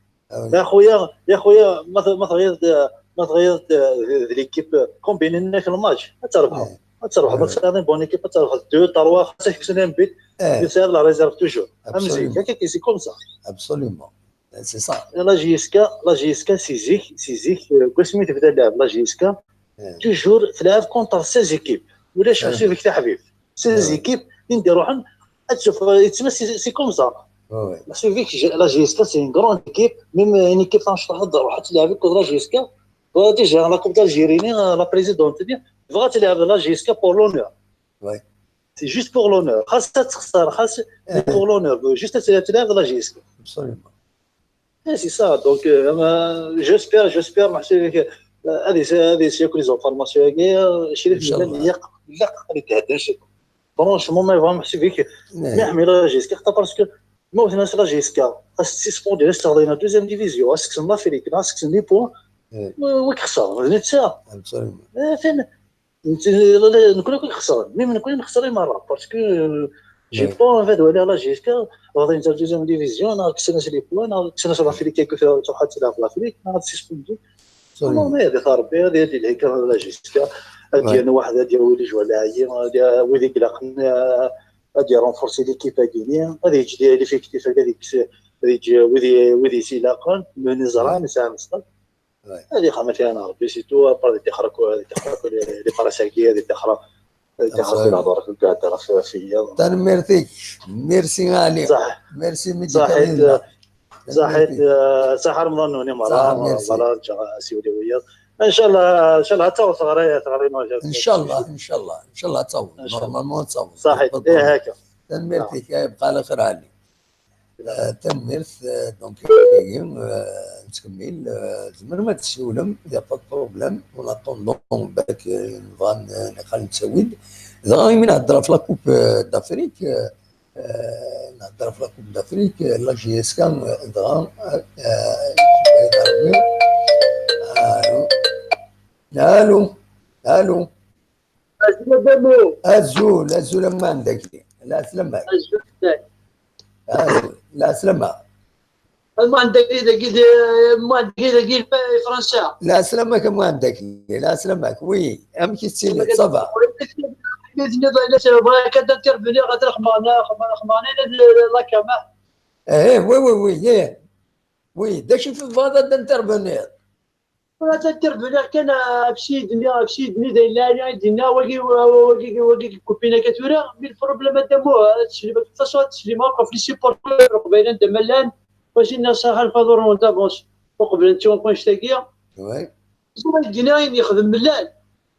يا خويا، يا خويا، ما ت-، ما تغير د-، ما تغير د-، د-، د ليكيب كومبيني هناك الماتش، ما تربحوا. ما تربحوا، ما تساعدين بون ايكيب، ما تربحوا دو، تروا، خاصك تكسب ان بيت، يسير لا ريزيرف توجور. فهمتي؟ هكاك سي كوم سا. Absolument. C'est ça. لا جي اس كا، لا جي اس كا سي زيك، سي زيك، آه، كوسمي تبدا اللعب لا جي اس كا. توجور تلعب كونتر سيز ايكيب. ولا شو سي فيك تاع حبيب. سيز ايكيب، اللي ندير روحنا، تشوف، يتسمى سي، سي كوم سا. سي فيك ج-، لا جي اس كا سي ان غران ايكيب، ميم ان ايكيب تاع شطح الدار، وحتى تلعب كونتر لا جي اس كا. ديجا لا كوب دالجيري، لا بريزيدونت، تبغى تلعب لا جي اس كا بور لونور. سي جوست بور لونور، خاصها تخسر، خاص، بور لونور، جوست تلعب لا جي اس كا. Absolument. اي سي سا، دونك، آه، جيسبير، جيسبير، محسوب لك، آه، هذه س-، هذه سياكل لي زونفورماسيون هاكي، آه، شريف إن شاء الله. يق-، يق-، ما يتهداش. فرونشمون، ما يبغى محسوب لك. ما يحمي لا جيسكا، حتى باسكو موت ناس لا جيسكا، خاص تسيسبوندي، خاص تهضرينا دوزيام ديفيزيون، خاص تكسب لافريك، خاص تكسب لي بوان. وي كخسر، نتسا. آه، فين؟ نت-، لا، لا، نكون كون خسران، ميم نكون نخسر مرة، باسكو جي با انفي دو على لا جيسكا، غادي نتا دوزيام ديفيزيون، نهار كسرنا لي بوان، نهار كسرنا لافريك، كيف تروح تلعب لافريك، نهار سيسبوندي. نو، مي هذه تاع ربي، هذه، هذه الحكاية لا جيسكا. هادي انا واحد، هادي ولي جوا لاعبين، هادي ويدي قلقني، هادي رونفورسي ليكيب هادي، هادي يجي لي فيكتيف، هادي يكس-، هادي يجي ويدي، ويدي سيلاقون، من زران، سام سطل. هذه خدمة فيها أنا ربي، سيتو، أبار دي تخرا كو-، دي تخرا كو-، لي، لي باراساكي، دي تخرا. Tanemmirt-ik. Merci, Ali. Merci, médicament. Saḥit, saḥit, saḥa Remḍan-nni merra. Voilà, ǧǧiɣ asiwel i wiyaḍ. Ncallah, ncallah ad taweḍ teɣri, teɣri. Ncallah, ncallah, ncallah ad taweḍ. Normalement ad taweḍ. Saḥit, ih, akka. Tanemmirt-ik, yebqa ɛla xir, Ali. Euh, tanemmirt, euh, donc, euh, nettkemmil, euh, tzemrem ad tessiwlem, y a pas de problème. En attendant, balak, euh, nebɣa n-, niqal nettawi-d. Dɣa imi nhedder ɣef la Coupe, euh, d'Afrique, euh, euh, nhedder ɣef la Coupe d'Afrique, euh, la J S K, euh, dɣa, euh, allô, allô, allô. Azul a Damu. Azul, azul a Muḥend Akli. Lɛeslama-k. Azul. Azul, lɛeslama. A Muḥend Akli dagi, a Muḥend Akli dagi, Fransa. Lɛeslama-k a Muḥend Akli, lɛeslama-k. Oui, amek i tettiliḍ, ça va? Bɣiɣ ad interveniɣ ɣef lxemana, xemana, xemana, la kama. Eh, oui, oui, oui, eh. Oui, d acu i tebɣiḍ ad interveniḍ? Ur ad interveniɣ kan, ah, ɣef ssid-nni, ɣef ssid-nni d ayen lɛali i d-yenna, wagi, wagi, wagi, wagi, kupin akka tura, mais le problème a Damu, ah, teslim, de toute façon, ad teslim akk ɣef les supporters n Leqbayel anda ma llan, wazi nniɣ saḥa lfaḍur n d'avance, uqbel ad nettu akk annect-agi. Ouais. Ẓer ayen d-yenna, ayen yexdem Mellal.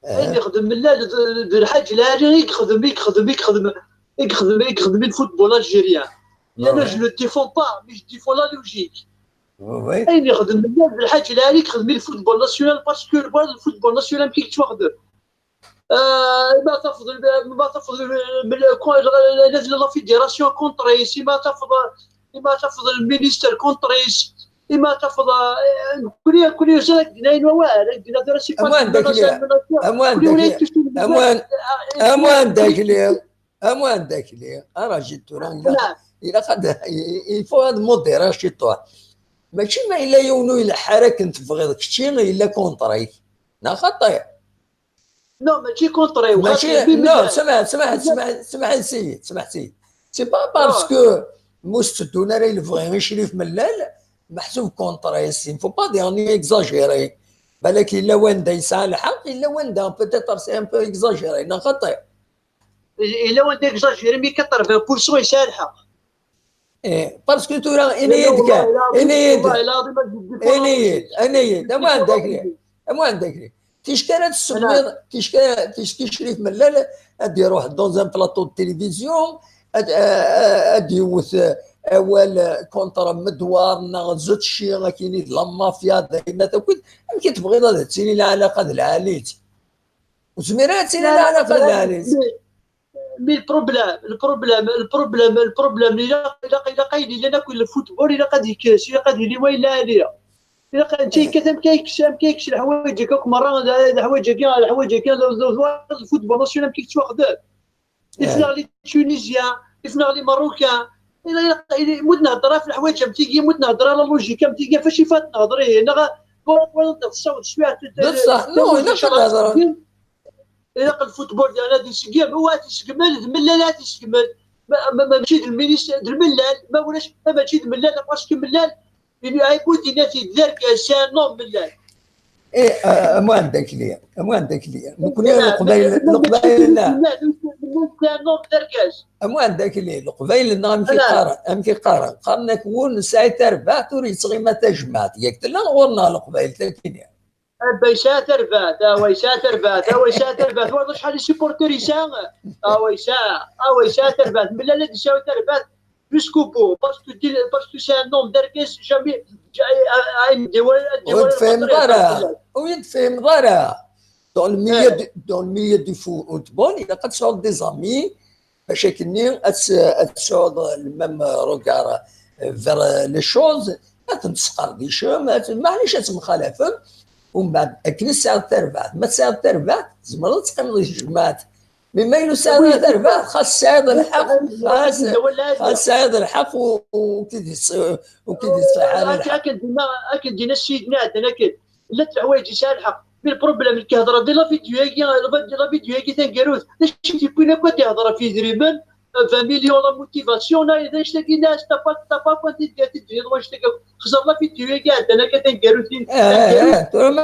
Ayen yexdem Mellal d, d lḥaǧ lɛali i yexdem, i yexdem, i yexdem, i yexdem, i yexdem i le football algérien. Yana, je le défends pas, mais je défends la logique. Ayen yexdem Mellal d lḥaǧ lɛali i yexdem i le football national, parce que le football national amek i yettwaxdem. Ah, ma tafeḍ, ma tafeḍ, la fédération contre-is, ma tafeḍ, ma tafeḍ le ministre contre-is, ma tafeḍ, eh, kuli, kuli yusa ad d-yenna ayen wawal, ad d-yenna tura si Amwan d akli, amwan d akli, amwan, amwan d akli, amwan d akli, arajit tura, ilaq, ilaq ad, il faut ad modérer ciṭuḥ. Mačči ma yella yiwen ur ileḥḥu ara akken tebɣiḍ kečči, yella contre-ik. Neɣ xaṭi? Non, mačči contre-iw. Mačči, non, smaḥ, smaḥ, smaḥ, smaḥ, smaḥ, smaḥ. C'est pas parce que mus tteddun ara i lebɣi i Crif Mellal, meḥsub contre-is. Il ne faut pas dire ni exagérer. Balak yella wanda yesɛa lḥeqq, yella wanda peut-être c'est un peu exagéré. Neɣ xaṭi? Yella wanda exagéré, mais quatre-vingts pour cent yesɛa lḥeqq. Eh, parce que tura, ini-yi-d kan, ini-yi-d, ini-yi-d, ini-yi-d, amwan d akli, amwan d akli. Ticki ara tessemmiḍ, ticki, ticki Crif Mellal ad iruḥ dans un plateau de télévision, ad, a-, a-, ad yewwet, eh, awal, eh, contre Medwar neɣ Zutci, akini d la mafia, d ayen akk. Amek i tebɣiḍ ad tili lɛalaqa d lɛali-tt? Ur tezmir ara ad tili lɛalaqa d lɛali-tt. Mais le problème, le problème, le problème, le problème, ilaq, ilaq, ilaq ayen yellan akk le football, ilaq ad yekkes, ilaq ad yili wayen lɛali. Ilaq, netta yekkat amek ay yekkes, amek ay yekkes leḥwayeǧ-agi akk merra, leḥwayeǧ-agi, leḥwayeǧ-agi, le football national amek i yettwaxdem. Ifen-aɣ les Tunisiens, ifen-aɣ les Marocains. Ilaq, ilaq, ilaq, mu d-nehder ɣef leḥwayeǧ am tigi, mu d-nehder ɣef la logique am tigi, ɣef acu i fad nehder, ihi, neɣ, bon, bon, tessaweḍ cwiya, de ça, non, ilaq ad nehder. Ilaq lfutbol diɣen ad iseggem, u ad t-iseggem, d Mellal ad t-iseggem. Ma, ma, ma mačči d lminis, d Mellal, ma ulac, ma mačči d Mellal, parce que Mellal, il a beaucoup d-yenna-t-id d argaz, c'est un homme, Mellal. Eh, a, a Muḥend Akli, a Muḥend Akli. Nekkni Leqbayel, Leqbayel-nneɣ. Mellal, c'est un homme d argaz. A Muḥend Akli, Leqbayel-nneɣ amek i qqaren, amek i qqaren? Qqaren-ak win nesɛi tarbaɛt ur yettɣima tajmaɛt. Yak tella ɣur-neɣ Leqbayel, takini. Abba yesɛa tarbaɛt, awa yesɛa tarbaɛt, awa yesɛa tarbaɛt. Wayeḍ acḥal n supporter yesɛa? Awa yesɛa, awa yesɛa tarbaɛt. Mellal ad yesɛu tarbaɛt jusqu'au bout. Parce que, parce que c'est un homme d'argaz, jamais, jamais, a, a, a, ur tefhimeḍ ara, ur yi-d-tefhimeḍ ara. Dans le milieu du, dans le milieu du football, ilaq ad tesɛuḍ des amis, bac akken-nni ad s-, ad tesɛuḍ le même regard vers les choses, ad ten-tesqerdicem, ad, maɛlic ad temxalafem, umbeɛd akken i tesɛiḍ tarbaɛt. Ma tesɛiḍ tarbaɛt, tzemreḍ ad teqqimeḍ di tejmaɛt. Mi ma inu tesɛiḍ tarbaɛt, xas tesɛiḍ lḥeqq, xas, xas tesɛiḍ lḥeqq u, u, u k-id-yettṣ-, u k-id-yettṣaḥ ara lḥeqq. Akken d-yenna, akken d-yenna Sidna Ɛeddan akken, llant leḥwayeǧ yesɛa lḥeqq. Mais le problème, nekk hedreɣ di la vidéo-agi, la vidéo-agi taneggarut, d acu i t-yewwin akk ad ihder ɣef yidrimen, vingt millions, la motivation, là, d anect-agi, là, t'as pas, t'as pas quoi, t'as dit, t'as dit, t'as dit, t'as dit, xẓer la vidéo-agi, ɛeddan akka taneggarut-in. Eh, eh, eh, tura ma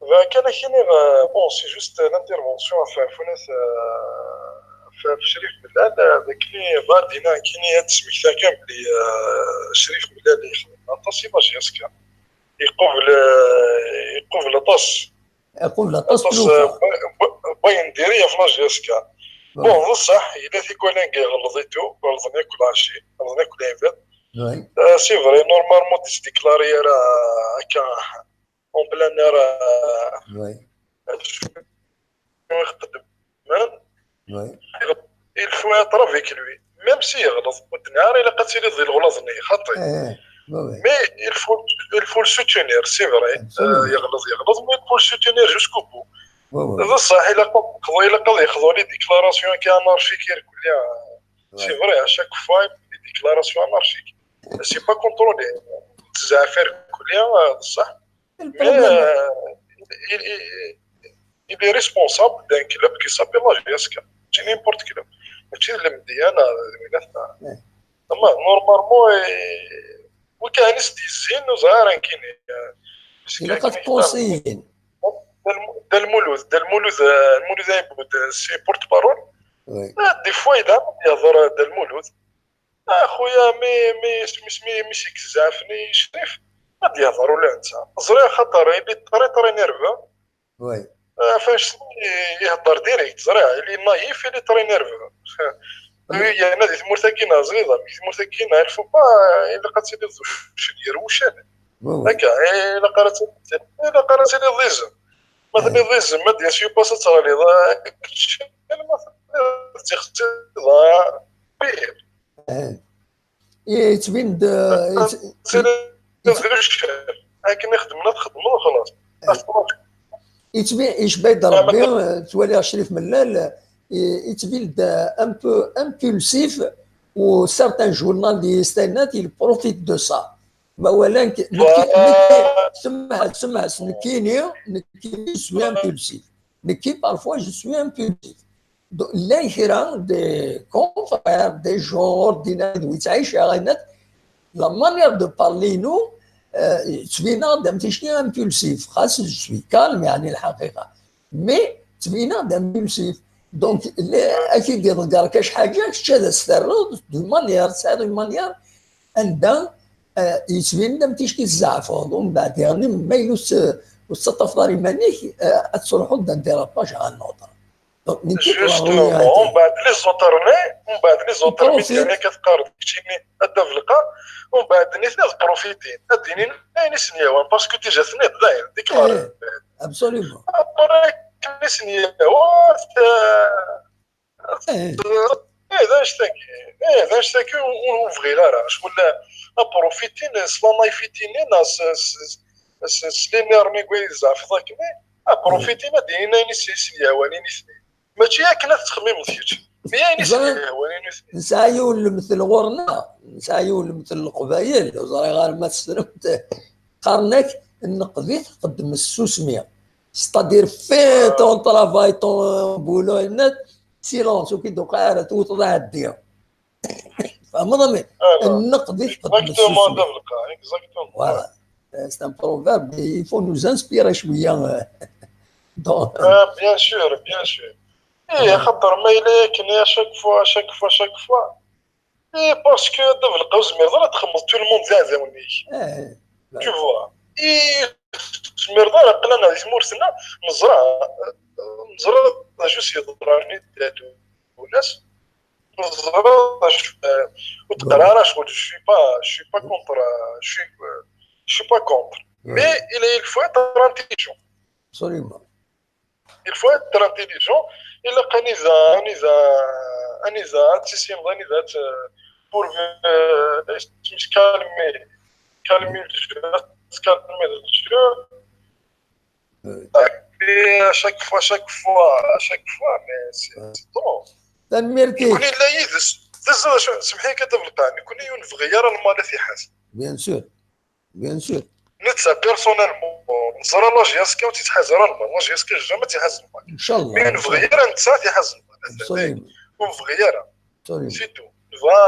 Bɣiɣ kan ad k-iniɣ, euh, bon, c'est juste l'intervention ɣef, ɣef unat, euh, ɣef, ɣef Crif Mellal, euh, d akken i bɣiɣ ad d-iniɣ nekkini, ad d-smektiɣ kan belli, euh, Crif Mellal yexdem aṭas i la J S K. Yequbel, euh, yequbel aṭas. Yequbel aṭas aṭas, tlufa. Euh, n wa-, n wa-, n wayen diri ɣef la J S K. Ouais. Bon, d ṣṣeḥ, yella tikwal anga iɣelleḍ et tout, ɣelḍen akk lɛecc, ɣelḍen akk lɛibad. Ouais. Euh, c'est vrai, normalement, ur d-yettdéclaré ara akka en plein air, euh, ouais, acu ixeddmen. Ouais. Il faut être avec lui. Même si yeɣleḍ, ur d-nniɣ ara ilaq ad tiliḍ di leɣlaḍ-nni, xaṭi. Eh, ouais, ouais. Mais il faut, il faut le soutenir, c'est vrai. Absolument. Euh, yeɣleḍ, yeɣleḍ, mais il faut le soutenir jusqu'au bout. Ouais, ouais. D ṣṣeḥ, ilaq ad, ilaq ad yexḍu les déclarations akka anarchiques irkelli. Ouais. C'est vrai, à chaque fois, des déclarations anarchiques. C'est pas contrôlé. Tezɛef irkelli, euh, d ṣṣeḥ. Mais, euh, il, il, il est responsable d'un club qui s'appelle la J S K. C'est n'importe club. C'est le média, là, là. Ouais. Normalement, euh, وكان يزين وزهر كيني. Il a quatre conseillers. Dal Mouloud, Dal Mouloud, euh, Mouloud Aïboud, euh, c'est porte-parole. Oui. Ah, des fois, il a, il a Dal Mouloud. Ah, خويا, mais, mais, mais, mais, mais c'est que زعفني شريف. ما ديال ضروري انت. زريع خطر, il est très, très nerveux. Oui. آه، فاش يهضر direct, زريع, il est naïf, il est très nerveux. Oui, انا دي تمورتاكينا زغيضه, mais تمورتاكينا, il faut pas, الا قاتلي شي ديال وشان. Oui, oui. هكا, الا قرات, الا قرات لي ضيزم. ما تلي ضيزم, ما ديال شي باس تغليض. ما تختي. Eh. Yettbin-d, yettbin-d, akken i xedmen, ad xedmen وخلاص. Yettbin, yecba-d Rebbi, twaliɣ Crif Mellal, yettbin-d un peu impulsif, u certains journalistes, il profite de ça. Ma walan, nekki, semmeḥ, semmeḥ, nekkini, nekkini, je suis impulsif. Nekki, parfois, je suis impulsif. Donc, llan kra des confrères, des gens ordinaires, d wi ttɛiceɣ, la manière de parler-inu, euh, yettbin-aɣ-d am ticki impulsif. Xas, je suis calme, yeɛni, lḥaqiqa. Mais yettbin-aɣ-d impulsif. Donc, ad k-id-iḍegger kan ḥaǧa, kečč ad as-terreḍ d'une manière, tesɛiḍ une manière anda, euh, yettbin-d am ticki tzeɛfeḍ, umbeɛd, yeɛni, ma yella ur s-, ur tettaṭṭafeḍ ara iman-ik, euh, ad truḥeḍ d'un dérapage à un autre. Donc, nekki, justement, umbeɛd les autres-nni, umbeɛd les autres-nni, mi d-teqqareḍ keččini ad d-ablqa, umbeɛd nitni ad profitin, ad d-inin ayen i sen-yehwan, parce que déjà tenniḍ dayen, déclaré. Eh, absolument. Après, akken i sen-yehwa, eh, d anect-agi, eh, d anect-agi ur, ur bɣin ara, ccɣel ad profitin s la naïveté-nni, neɣ s, s, s, s l'énergie n wid i tzeɛfeḍ akken, ad profitin, ad d-inin ayen i s-, i sen-yehwan i nitni. Mačči akken ad tettxemmimeḍ kečč, mais ayen i sen-yehwan i nitni. Nesɛa yiwen lemtel ɣur-neɣ, nesɛa yiwen lemtel n Leqbayel, ur ẓriɣ ara ma tessnemt, qqaren-ak, nneqd-it qeddem ssusmi. C'est-à-dire, fais ton travail, ton boulot, net, silence, ur k-id-tuqiɛ ara, tewteḍ aɛeddi. Tfehmeḍ, ami? Nneqd-it qeddem ssusmi. Exactement. Voilà. C'est un proverbe, il faut nous inspirer cwiya. Donc, ah, bien sûr, bien sûr. Eh, xaṭer ma yella akken, à chaque fois, à chaque fois, à chaque fois. Eh, parce que ad d-ablqa ur tezmireḍ ara ad txemmeḍ tout le monde d iɛdawen-ik. Tu vois. Eh, ur tezmireḍ ara, aql-aneɣ di tmurt-nneɣ, neẓra, neẓra d acu s-yeḍran i Dda Lwennas. Neẓra d acu, eh, ur d-qqar ara ccɣel, je suis pas, je suis pas contre, euh, je suis, euh, je suis pas contre. Mais il, il faut être intelligent. Absolument. Il faut être intelligent. Ilaq anida, anida, anida ad tissineḍ, anida ad t-, pour, euh, calmer, calmer le jeu, calmer le jeu. Et à chaque fois, chaque fois, à chaque fois, mais c'est, c'est trop. Tanemmirt-ik. Nekkni nella yid-s. Teẓriḍ acu, semmeḥ-iyi kan, Dda Belqɛa, nekkni ur nebɣi ara lmal ad t-iḥaz. Bien sûr. Bien sûr. Netta, personnellement, neẓra la J S K ur tt-ittḥaz ara lmal. La J S K jamais ad t-iḥaz lmal. Inchallah. Mais ur nebɣi ara netta ad t-iḥaz lmal. Absolument. Ur nebɣi ara. Absolument. C'est tout. Nebɣa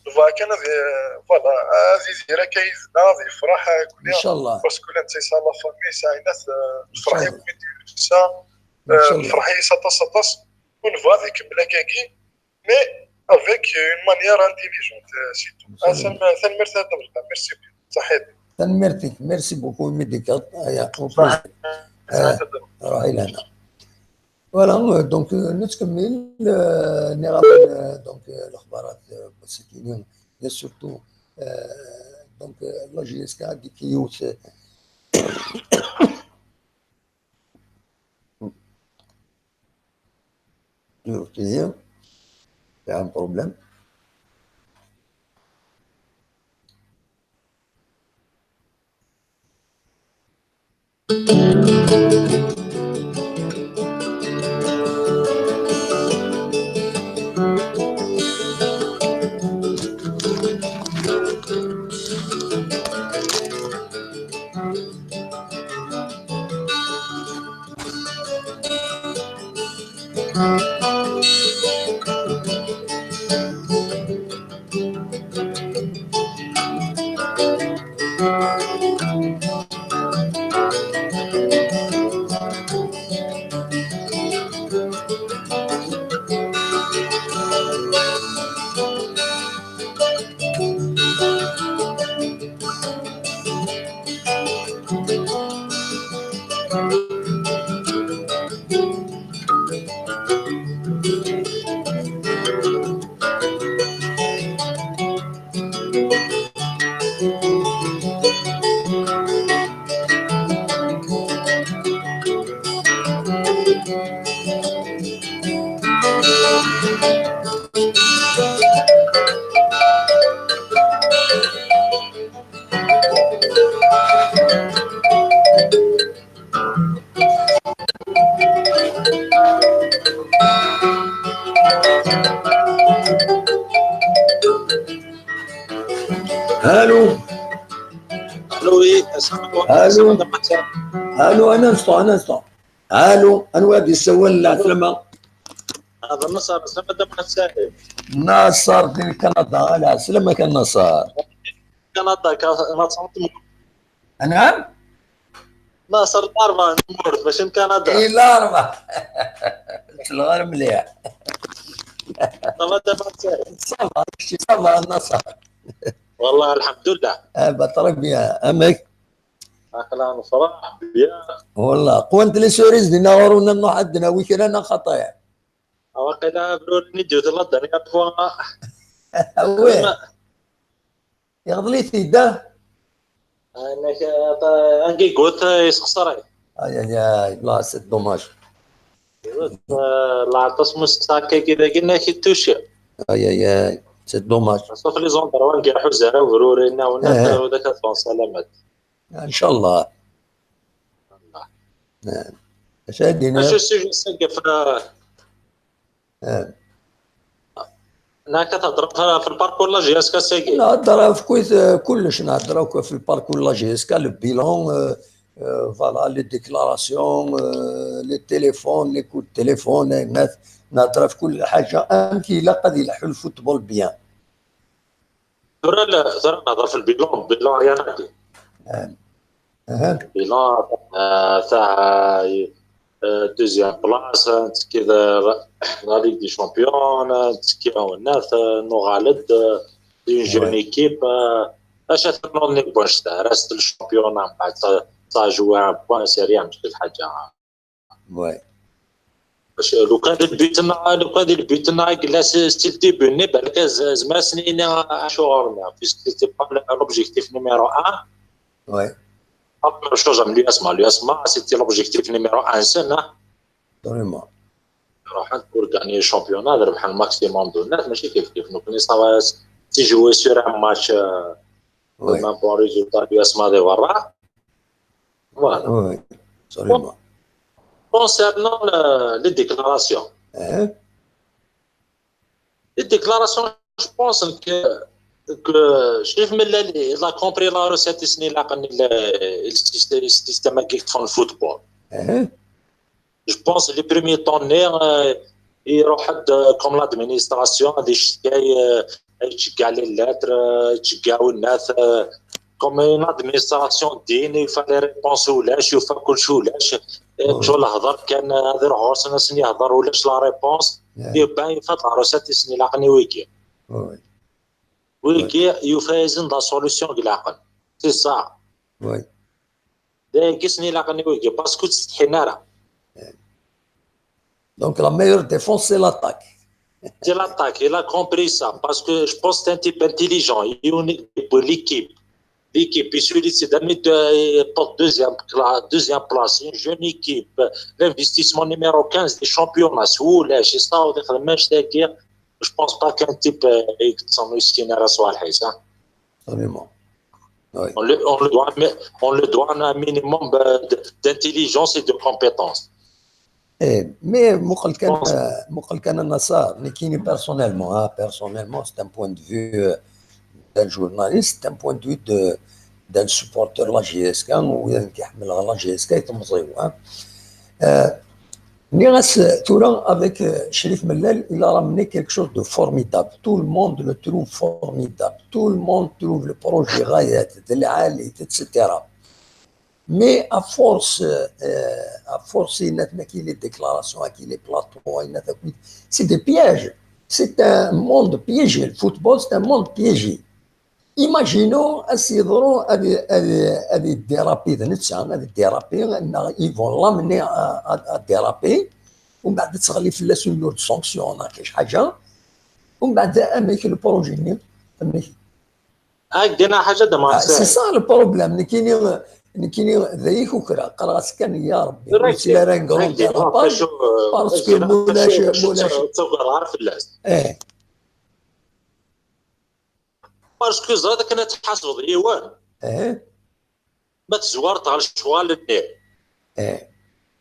Nebɣa kan ad, voilà, ad yidir akka yid-neɣ, ad yefreḥ, eh, kuli. Inchallah. Parce que la famille, c'est une, eh, nefreḥ yakk mi d-yusa, eh, nefreḥ-as aṭas, aṭas. U nebɣa ad ikemmel akkagi, mais avec une manière intelligente, eh, c'est tout. Ah, tanemmirt a Dda Belqam, merci bien. Saḥit. Tanemmirt-ik, merci beaucoup imi d-tekkiḍ. Aya, au plaisir. Saḥit a Dda Belqam. Ruḥ i lehna. Voilà, euh, donc, euh, nettkemmil, euh, nniɣ-awen, euh, donc, euh, lexbarat, euh, n wass-agi-nni, et surtout, euh, donc, euh, la J S K, di yiwet, euh, yiwet, il y a un problème. Allô. Allô, oui, السلام عليكم. Allô. Madame Hassan. Allô, un instant, un instant. Allô, anwa i d-yessawalen, lɛeslama? Hada Naṣer, السلام عليكم Madame Hassan. Naṣer di Kanada, lɛeslama-k a Naṣer. Kanada, ka-, Naṣer. Anɛam? Naṣer Larba, Nmurt, mačči n Kanada. I Larba. Ttleɣ ara mliḥ. Ça va, Madame Hassan? Ça va, kečči, ça va, Naṣer? والله الحمد لله. Ah, bah, très bien. Amek? Aql-aɣ nefreḥ, bien. Wallah, qwant les cerises dinna ɣur-wen, ad nruḥ ad d-nawi kra neɣ xaṭi? Waqila bruri-nni d-yuti la dernière fois. Oui. Yeɣḍel-it-id, ah? Anek, eh, angigut, eh, yessexṣer-it. Ay, ay, ay, là, c'est dommage. Yiwet, eh, lɛeṭṭas mussaq akkagi dagi, anek ittucci. Ay, ay, ay, c'est dommage. Sauf les endroits ngi ḥuza ara ubruri-nni, wen-, eh, ula ad teffɣen salamat. Inchallah. Eh. Acu ad d-iniɣ? Acu sujet-agi f-, eh. Nak ad thedreḍ f-, f lparcours la J S K-agi? Nehder ɣef kul-, kullec, nehder akk f lparcours la J S K, le bilan, euh, euh, voilà, les déclarations, euh, les téléphones, les coups de téléphone, ayen, nehder ɣef kull ḥaǧa, amek ilaq ad ileḥḥu le football bien. Tura la, tura nehder f lbilan, bilan yanadi. Ah. Aha. Bilan, ah, tah, ah, deuxième place, ah, nettekki d, la Ligue des Champions, ah, nettekki, ah, wenna, ah, nuɣal-d, ah, d une jeune équipe, ah, acu ad ternuḍ nnig wanect-a, reste le championnat, mbeɛd ça, ça joue un point sérieux, mačči d lḥaǧa. Ouais. Parce que lukan d le but-nneɣ, lukan d le but-nneɣ, yella s-, si le début-nni, balak z-, zemreɣ ad sen-iniɣ acuɣer-nni, puisque c'était pas le, l'objectif numéro un. Ouais. La première chose, l'U S M A, l'U S M A, c'était l'objectif numéro un, c'est, hein. Vraiment. Ruḥen pour gagner le championnat, ad rebḥen maximum de net, mačči kif kif. Nekkni ça va, si jouer sur un match, euh, ouais, un bon résultat, l'U S M A di berra. Voilà. Oui, oui, absolument. Concernant le, les déclarations. Hein? Les déclarations, je pense que, que Chérif Mellali, il a compris la recette, il a compris le, le système, le système qui font le football. Hein? Je pense les premiers temps, euh, il y aura de, comme l'administration, des, euh, yettceggiɛ les lettres, yettceggiɛ winnat, euh, comme une administration d-, il fallait réponse ulac, yufa kullec ulac. Tjul hḍer kan, ad iruḥ ɣur-sen, ad sen-yehḍer ulac la réponse. Yufa-d la recette i sen-ilaqen i wigi. Wigi yufa-yasen la solution deg leɛqel. C'est ça. D ayagi i sen-ilaqen i wigi, parce que ur ttsetḥin ara. Donc la meilleure défense, c'est l'attaque. C'est l'attaque, il a compris ça, parce que je pense que c'est un type intelligent, unique pour l'équipe. L'équipe, il se dit, c'est d'amener de, pour deuxième, deuxième place, une jeune équipe, l'investissement numéro quinze des championnats, c'est ça, je pense pas qu'un type, euh, يتصنع يسكن على صالحي، ça. Absolument. Oui. On le, on le doit, on le doit un minimum, euh, de- d'intelligence et de compétence. Eh, mais مقل كان مقل كان النصار نكيني personnellement, hein, personnellement, c'est un point de vue, euh, d'un journaliste, c'est un point de vue de d'un supporter la J S K, ou d'un كيحمل la J S K يتمزيو, hein. Euh, نيغاس تورا avec, euh, Cherif Mellal, il a ramené quelque chose de formidable. Tout le monde le trouve formidable. Tout le monde trouve le projet غايات, de العالي, et cetera. Mais à force, euh, à force, il y a qui les déclarations, qui les plateaux, il y a qui, c'est des pièges. C'est un monde piégé. Le football, c'est un monde piégé. Imaginons, à ces endroits, à des, à des, à des dérapés, de نتسان, à des dérapés, ils vont l'amener à, à, à déraper. ومن بعد تغلي في la une lourde sanction, quelque chose. ومن بعد أميك le projet, أميك هاك دينا حاجه دابا. C'est ça le problème. نكيني نكيني ذيك وكرا قرا كان يا ربي. C'est la un grand dérapage, parce que مولاش مولاش تصغر عارف الناس. ايه parce que زاد كنا تحاسب ديوان. ايه ما تزوارت على الشوال النير. ايه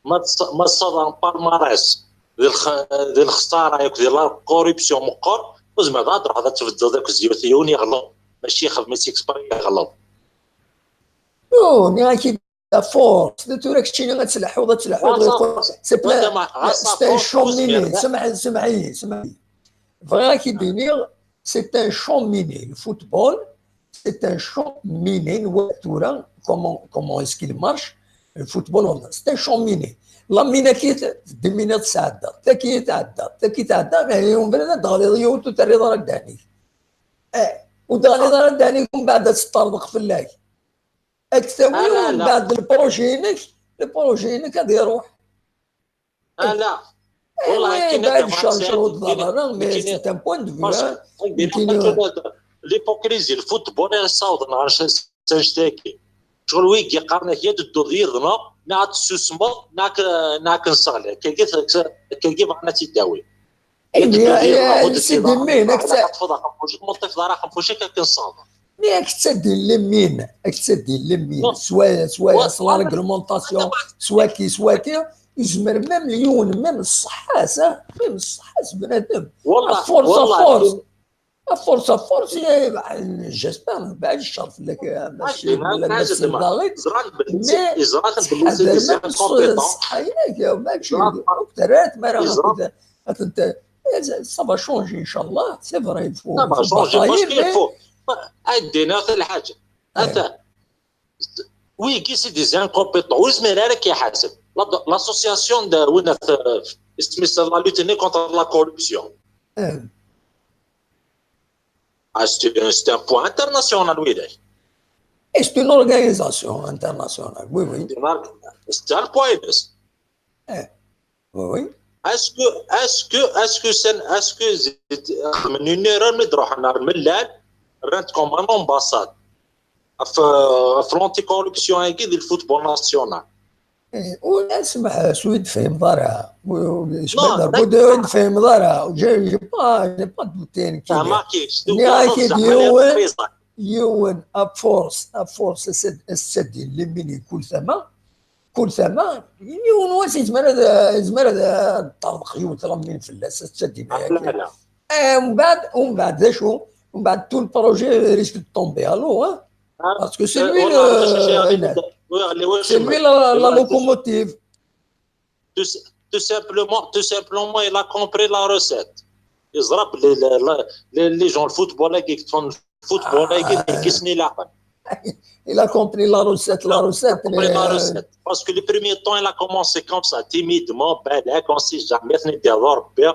ما تص- ما تصدر بالماريس ذي الخ... ذي الخساره ياك ذي la corruption مقر. وزعما غا تروح غا تبدل ذاك الزيوت يون يغلط، ماشي يخدم exprès يغلط. Non, ني راكي à force de tout راك تشيني غتلحو غتلحو. C'est plein, c'est un champ miné. سمح سمحي سمحي. Vrai كي ديني, c'est un champ miné. Le football, c'est un champ miné. نوا تورا, comment, comment est-ce qu'il marche, le football, c'est un champ miné. La mine كي ديمينات تعدى, تاكي تعدى, تاكي تعدى, mais يوم بلا دغلي يوتو تري ضرك داني. اه, ودغلي ضرك داني, ومن بعد تطربق في الله. اكثر, ومن بعد le projet ينك, le projet ينك غادي يروح. لا لا. والله كاين بعد الشانجمون دو لا، مي سي ان بوان دو فيو. L'hypocrisie, الفوتبول يصاوض نهار سنشتاكي. شغل ويك يقارنك يا تدو ضيضنا، ناك تسوسمو، ناك ناك نصغلي. كي كي كي كي معنا تداوي. سيدي مين اكثر؟ تفضل خنفوشك، مطيف دار خنفوشك كنصاوض. مي اكتسدي لمين، اكتسدي لمين، سوايا سوايا سوا ريغلومونطاسيون، سوا كي سوا كي، يزمر ميم ليون، ميم الصحة، سا ميم الصحة بنادم. والله فورس والله فورس. فورس فورس، جيسبر بعد الشر فيك باش ولا الناس الباغي. زران بالنسبة زران بالنسبة لي سي ان كومبيتون. صحيح، ماكش دكتورات ما راه انت. Ça va changer ان شاء الله. C'est vrai, il faut, ça va changer parce qu'il faut. عندنا غير الحاجه. اتا وي كي سي دي زانكومبيتون وزمير هذا كيحاسب. L'association de وين اسمي, la lutte contre la corruption. C'est un point international ويداك. C'est une organisation internationale, oui, oui. C'est un point. Oui, oui. Est-ce que, est-ce que, est-ce que c'est, est-ce que c'est une erreur de droit à Mellal, rendre comme une ambassade, في في l'anticorruption هاكي ديال الفوتبول ناسيونال؟ واسمح سويد فهم ضارها. اسمح لابد فهم ضارها. J'ai pas, j'ai pas douté. يون ا فورس ا فورس السد اللي من كل ثما كل ثما يون واش يزمر هذا يزمر هذا الطرق يوت راه من في اللاس تسدي معايا. اه ومن بعد ومن بعد شو ومن بعد تو البروجي ريسك طومبي الو ها. Parce que c'est lui le, c'est lui la, la locomotive. Tout simplement, tout simplement, il a compris la recette. Yeẓra belli la- la- la- les gens, le football-agi yeṭṭfen, le football-agi, ah, deg-sen ilaqen. Il a compris la recette, la recette. Compris la recette. Parce que le premier temps, il a commencé comme ça, timidement, balak, on sait jamais, ad ten-id-yaweḍ Rebbi.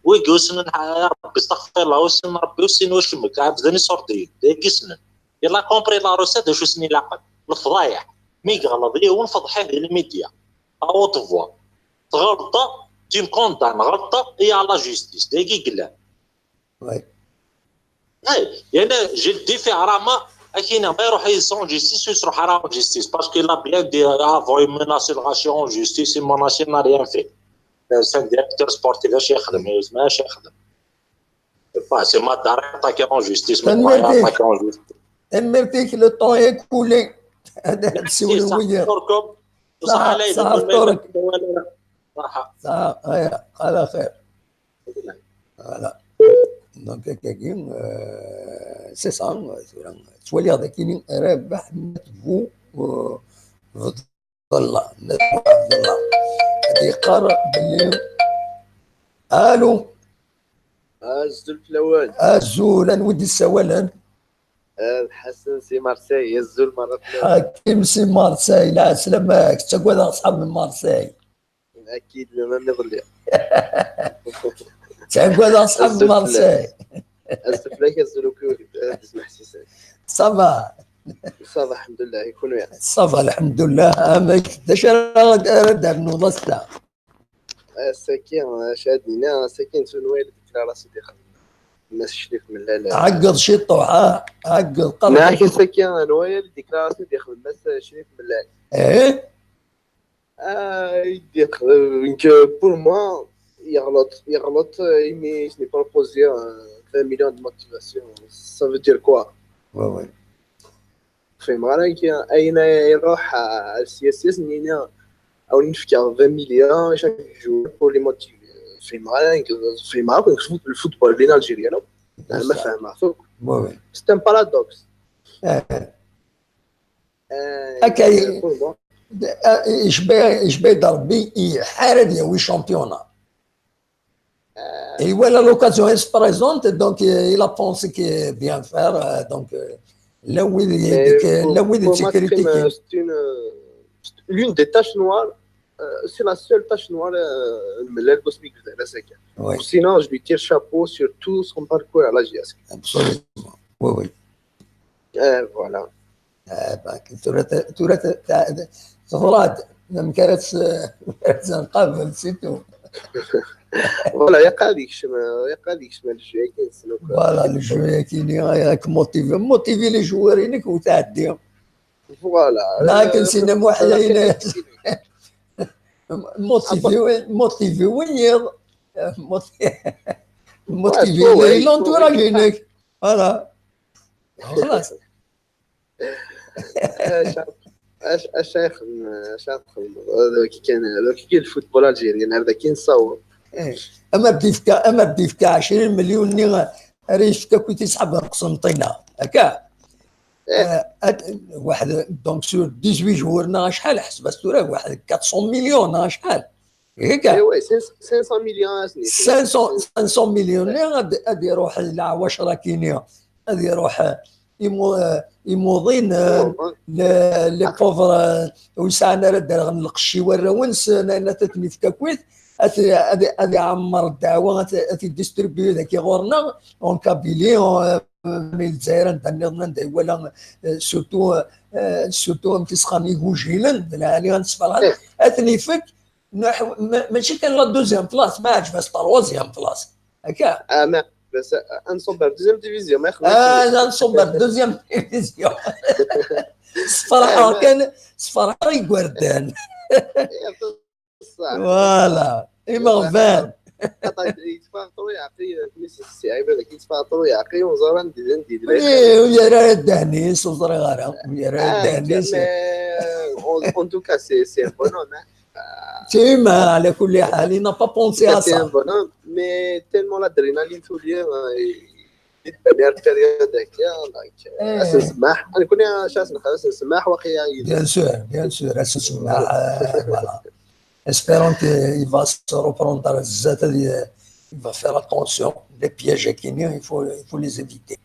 Wigi ur ssinen Rebbi, astaɣfirullah, ur ssinen Rebbi, ur ssinen wacemma, ɛebden iṣurdiyen, dagi ssnen. Il a compris la recette, d acu i sen-ilaqen. Lefḍayeɛ. Mi yeɣleḍ yiwen, feḍḥ-it di les médias. À haute voix. Tɣelṭeḍ, tu me condamnes, ɣelṭeɣ, et à la justice. Dagi i yellan. Ouais. Hey, il y en a, j'ai le défi à Rama, akina, ma iruḥ yid-s en justice, ur yettruḥ ara en justice, parce qu'il a bien dit, ah, avant, il menace le gâchis en justice, il menace, il n'a rien fait. C'est un directeur sportif, acu yexdem, ma acu yexdem. C'est pas, c'est ma attaquer en justice, ma attaquer en justice. Tanemmirt-ik, le temps est écoulé. Ad nsiwel wiyaḍ. Ṣaḥa, ṣaḥa, Turk. Ṣaḥa, aya, ala xir. Voilà. Donc, akkagi, euh, c'est ça, tura. Ttwaliɣ d akini Rabaḥ Matbu, euh, Abdallah, Matbu Abdallah. Ad yeqqar belli, allô? Azul fell-awen. Azul, anwa i d-yessawalen? Eh, d Ḥasen si Marseille, azul merra fell-awen. Ḥakim si Marseille, lɛeslama-k, ttagadeɣ ṣṣḥab n Marseille. Akid, llan nniḍen. Ttagadeɣ ṣṣḥab n Marseille. Azul fell-ak, azul akk, eh, d Zmeḥ Sisan. Ça va? Ça va, alḥemdullah, i kunwi? Ça va, alḥemdullah. Amek, d acu ara, ara d-ternuḍ ass-a? Ass-agi, acu ad d-iniɣ, ass-agi nettu Nwal déclaration d-ixdem Mass Crif Mellal. Ɛeggeḍ ciṭuḥ, ha? Ɛeggeḍ, qerreb. Neɣ ass-agi Nwal déclaration d-ixdem Mass Crif Mellal. Eh? Ah, i d-ixdem, nekk, pour moi, yeɣleḍ, yeɣleḍ, imi i s-nproposé, euh, vingt millions de motivation. Ça veut dire quoi? Ouais, ouais. Fhimeɣ ara nekk, ayen ay iruḥ, ah, ar siyas-is, nini, awen nefka vingt millions chaque jour pour les motiver. Fhimeɣ ara nekk, fhimeɣ akk nekk le football-nni algérien, non? Ma fehmeɣ-t akk. Ouais, ouais. C'est un paradoxe. Eh. Eh, akka, eh, pour moi. Eh, yecba, yecba-d Rebbi, iḥar ad yawi championnat. Et voilà, l'occasion elle se présente, donc, euh, il a pensé que bien faire, euh, donc, euh, là où il est, là où il est critiqué. C'est une, euh, l'une des taches noires, euh, c'est la seule tache noire, euh, de Mellal Bosmic. Ouais. Sinon, je lui tire chapeau sur tout son parcours à la J S K. Absolument. Oui, oui. Euh, voilà. Ah, bah, tura, tura, tura, teḍra-d. Amek ara tt-, ara tt-nqabel, c'est tout. Voilà, yeqqar ad yekcem, yeqqar ad yekcem le jeu-agi-nsen akk. Voilà, le jeu-agi-nni, ad k-motivé, motivé les joueurs-inek u tɛeddi. Voilà. Neɣ akken, euh, Sina Muḥ, euh, motivé, motivé wiyaḍ. Motivé, motivé l'entourage-inek. Voilà. Xlaṣ. Acu, acu, acu ara txedmeḍ? Acu ara txedmeḍ? Hada wagi kan, hada wagi kan le football algérien, ar daki nessaweḍ. Eh, ama d-yefka, ama d-yefka ɛecrin million-nni ara yefk akk i tisḥab n Qsenṭina, akka? Eh. Eh, ad, waḥed, donc sur dix-huit joueurs neɣ acḥal, ḥseb-as tura, waḥed quatre cents millions neɣ acḥal. Hekka. Eh ouais, cinq cents millions, cinq cents, cinq cents millions, ad, ad iruḥ leɛwacra-kini, ad iruḥ imu-, imuḍin, les, les pauvres, ur sɛan ara derɣen lqecc i warraw-nsen, ad ten-ifk akkit, ad, ad, ad iɛemmer ddeɛwa, ad, ad t-distribuer daki ɣur-neɣ, en Kabylie, en, di Lezzayer, anda nniḍen, anda iwala, surtout, surtout amek i sxan igujilen, d lɛali ad nesferḥen, ad ten-ifk, Nuḥ-, ma-, mačči kan la deuxième place, ma ɛǧeb-as troisième place. Akka. Ah, ma, bas, ad nṣubb ar deuxième division, ma yexdem. Ah, ad nṣubb ar deuxième division. Sferḥeɣ kan, sferḥeɣ igerdan. Voilà, imeɣban. Yeteffeɣ ṭru yeɛqi, mi s-, si ɛibad-agi, yeteffeɣ ṭru yeɛqi, ur ẓer anda, anda yella. Eh, ur yerra ara ddehn-is, ur ẓriɣ ara, ur yerra ara ddehn-is. Mais, euh, en, en tout cas, c'est, c'est un bonhomme, hein. Tim, ala kulli ḥal, il n'a pas pensé à ça. Mais tellement l'adrénaline tuli, euh, i d-tban ar période-agi, donc, euh, ad s-nsemmeḥ. Nekkni acu ad s-nxedm, ad s-nsemmeḥ, waqila. Bien sûr, bien sûr, ad s-nsemmeḥ, euh, voilà. Espérons qu'il va se reprendre zdat, ad y-, il va faire attention. Les pièges qu'il y a, il faut, il faut les éviter.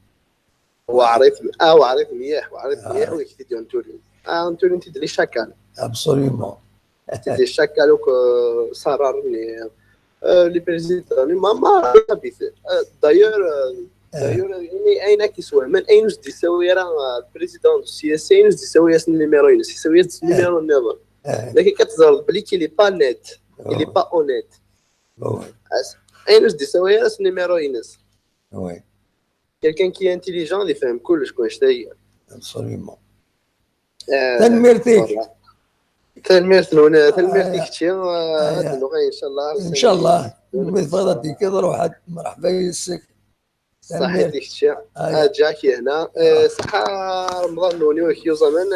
وعريف اه وعريف مليح وعريف مليح ويكتي ديال انتوني. اه انتوني انت دلي شاكال. Absolument. تدي شاكال وك صررني. لي بريزيدون ما ما بيث دايور دايور يعني اين كيسوى من اين وجدي سوي راه بريزيدون سي اس اين وجدي سوي اس نيميرو اين سي سوي اس نيميرو نيفر. لكن كتزال بلي كي لي با نيت كي لي با اونيت. اين وجدي سوي اس نيميرو اينس. Oui. Quelqu'un qui est intelligent اللي فاهم كلش كون شتا هي. Absolument. تنميرتيك. تنميرت نونا تنميرتيك شي. هاد اللغه ان شاء الله ان شاء الله. المفاضه ديك روح. مرحبا يسك. صحيتيك شي. آه جاكي هنا. آه، صحه. رمضان نوني وكيو زمان.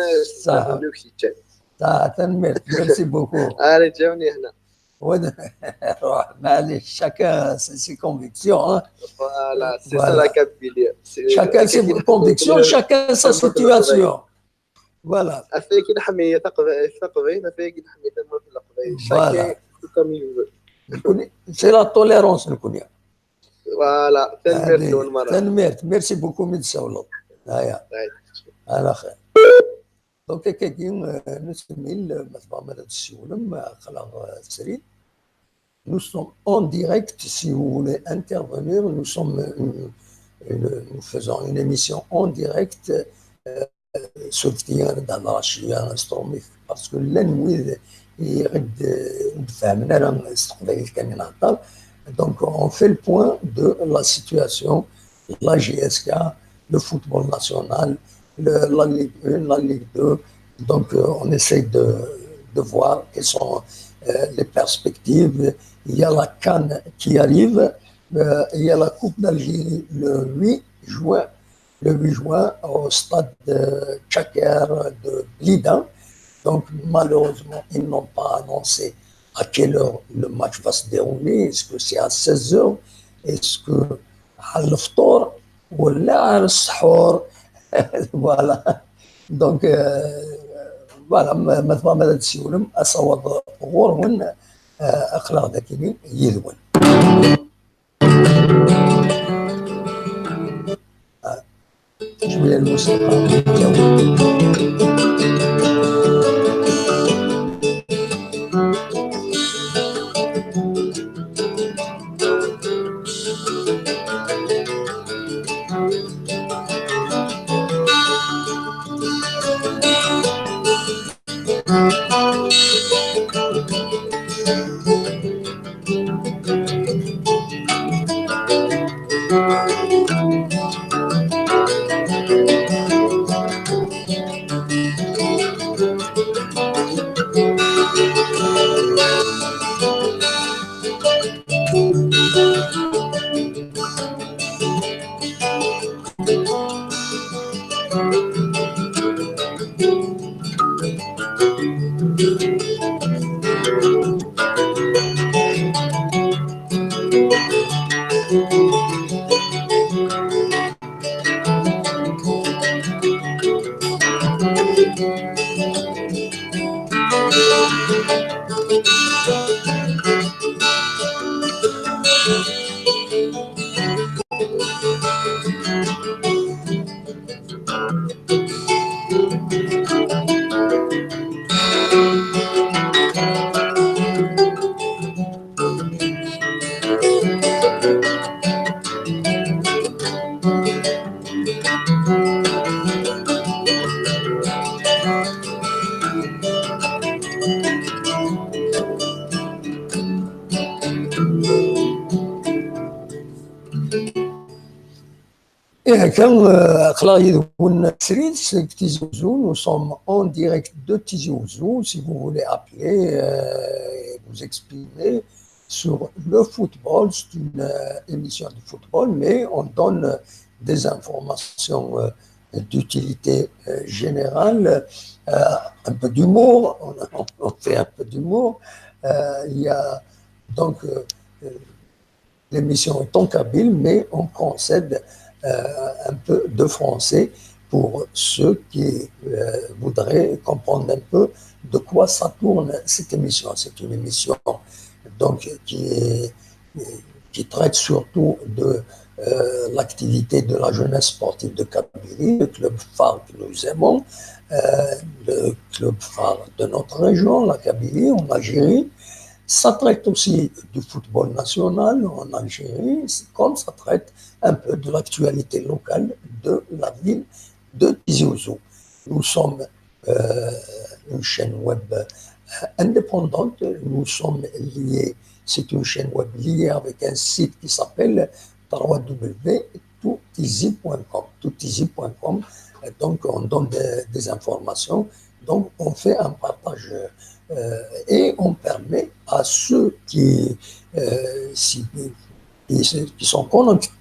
صح. نوني وكيتشان. صح. تنميرت. Merci beaucoup. اه جاوني هنا. روح معليش. Chacun ses convictions. Voilà, c'est ça la Kabylie. Chacun ses convictions, chacun sa situation. Voilà. افيك نحمي تقبين افيك نحمي تمر في القبين. Voilà. Comme il veut. C'est la tolérance نكون. Voilà. تنميرت نون مره. تنميرت. Merci beaucoup من سولو. هيا. على خير. Donc كاين نسمي مثلا ما تسولم خلاص سريت. Nous sommes en direct, si vous voulez intervenir, nous sommes une- une- nous faisons une émission en direct. Surtout dans la Chine, parce que l'ennemi, donc on fait le point de la situation, la J S K, le football national, la Ligue un, la Ligue deux. Donc on essaie de voir quelles sont les perspectives. Il y a la CAN qui arrive, il y a la Coupe d'Algérie le huit juin, le huit juin au stade Tchaker de Blida. Donc malheureusement, ils n'ont pas annoncé à quelle heure le match va se dérouler. Est-ce que c'est à seize heures? Est-ce que على الفطور ولا على السحور؟ Voilà. Donc voilà, ma tebɣam ad tessiwlem, asawaḍ ɣur-wen. Aql-aɣ dagi yid-wen. شوية الموسيقى. Ihi akka, aql-aɣ yid-wen srid seg Tizi Uzzu. Nous sommes en direct de Tizi Uzzu. Si vous voulez appeler, vous exprimer sur le football, c'est une émission de football, mais on donne des informations d'utilité générale, un peu d'humour, on fait un peu d'humour. Il y a donc l'émission est en kabyle, mais on concède un peu de français pour ceux qui voudraient comprendre un peu de quoi ça tourne cette émission. C'est une émission donc qui est qui traite surtout de euh, l'activité de la jeunesse sportive de Kabylie, le club phare que nous aimons, euh, le club phare de notre région, la Kabylie, en Algérie. Ça traite aussi du football national en Algérie, comme ça traite un peu de l'actualité locale de la ville de Tizi Ouzou. Nous sommes euh, une chaîne web euh, indépendante. Nous sommes liés, c'est une chaîne web liée avec un site qui s'appelle trois w w w tout tizi point com. Tout tizi point com. Donc, on donne des, des, informations. Donc, on fait un partage euh, et on permet à ceux qui, euh, qui, qui sont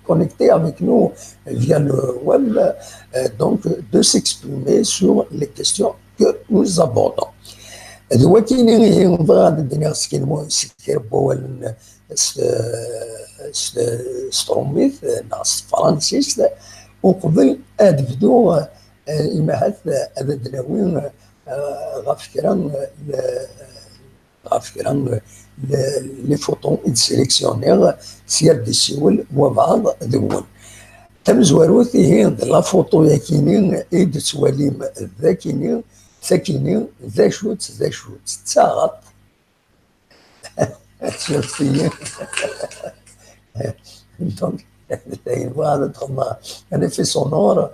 connectés avec nous via le web, euh, donc de s'exprimer sur les questions que nous abordons. D wakkini ihi bɣiɣ ad d-iniɣ s kra n wawalen s s trumit neɣ s tefransist, uqbel ad bduɣ, imahat ad d-nawi ɣef kra n ɣef kra n les photos i d-sélectionniɣ, sya d-isiwel wabɛaḍ deg-wen. Tamezwarut, ihi d la photo-yakini i d-tettwalim d akini, takini, d acu-tt, d acu-tt, d taɣaṭ. Surfet-iyi. Donc, il faut un effet sonore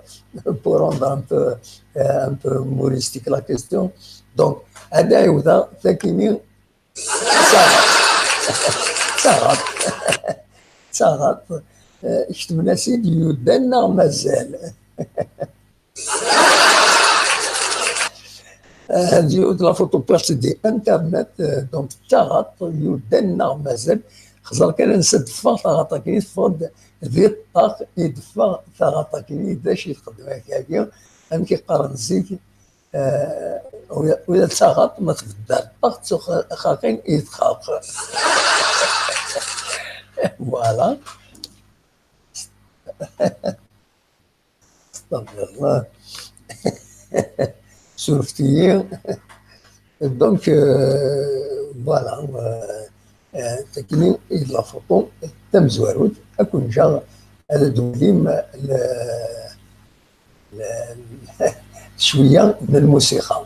pour rendre un peu, euh, un peu humoristique la question. Donc, ad ɛiwdeɣ, takini, d taɣaṭ. D taɣaṭ. D taɣaṭ. Euh, ketben-as-id yudan neɣ mazal? Hadi, la photo, wwiɣ-tt di internet, euh, donc d taɣaṭ yudan neɣ mazal? Xẓer kan ansa d-teffeɣ taɣaṭ-agi, teffeɣ-d di ṭṭaq i d-teffeɣ taɣaṭ-agi, d acu i txeddem akka-agi, amek i qqaren zik, euh, ula, ula d taɣaṭ ma tbedder ṭṭaq, xaqin i txaq. Voilà. Astaɣfirullah. Surfet-iyi. Donc, euh, voilà. Euh, euh, takini i d la photo tamezwarut, ad ken-ǧǧeɣ ad d-twalim le, le, cwiya n lmusiqa.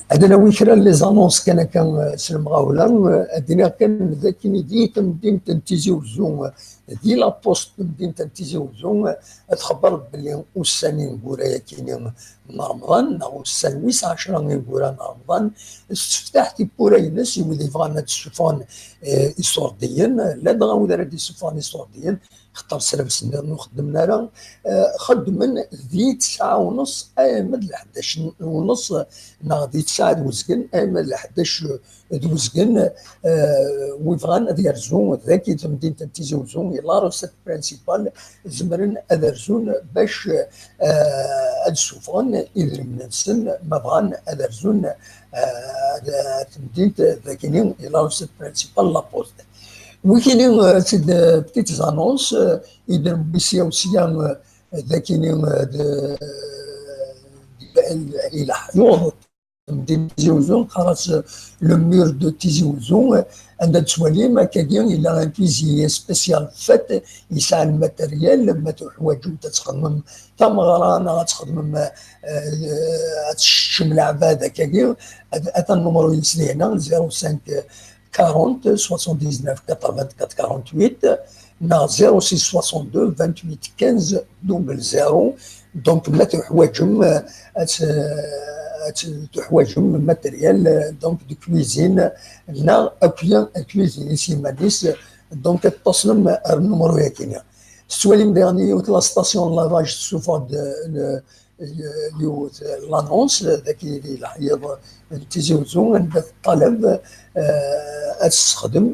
Ad nawi kra n les annonces kan akka, euh, s lemɣawla, euh, ad d-iniɣ kan d akken i di temdint n Tizi Uzzu, euh, di la poste n temdint n Tizi Uzzu, euh, ad txebreḍ belli ussan ineggura-yakini n Remḍan, neɣ ussan wis ɛecra ineggura n Remḍan, tesseftaḥ tiwwura-ines i wid yebɣan ad d-ssufɣen, eh, iṣurdiyen, ladɣa wid ara d-issufɣen iṣurdiyen, xaṭer s lbes-nniḍen ur xeddmen ara, eh, xeddmen di tesɛa u nneṣ arma d leḥdac u nneṣ, neɣ di tesɛa d uzgen arma d leḥdac d uzgen, eh, wi bɣan ad yerzu dagi temdint n Tizi Uzzu, i la recette principale, zemren ad rzun bac, eh, ad ssufɣen idrimen-nsen, ma bɣan ad rzun, eh, ad, ad temdint dagini, i la recette principale, la poste. Wikini, eh, c'est de petites annonces, eh, i d-newwi sya u sya, eh, dagini, eh, de, de, i leḥyuḍ. Temdint Tizi Uzzu, neqqar-as le mur de Tizi Uzzu, anda d-tettwalim, akkagi yella un cuisinier spécial fête, yesɛa lmateryal, ma tuḥwaǧemt ad txedmem tameɣra neɣ ad txedmem, eh, ad teččem leɛbad, akkagi, ad, atan numru-ines dihna, zéro cinq quarante soixante-dix-neuf quatre-vingt-quatre quarante-huit, neɣ zéro six soixante-deux vingt-huit quinze double zéro. Donc, ma tuḥwaǧem, eh, ad t-, ad t-, tuḥwaǧem matériel, eh, donc, de cuisine, neɣ akya ad cuisine s yiman-is, donc, ad tettaṣlem ar numru-yakini. Tettwalim diɣen yiwet la station n lavage tessufeɣ-d yiwet l'annonce dagi di leḥyiḍ n Tizi Uzzu, anda teṭṭalab ad tessexdem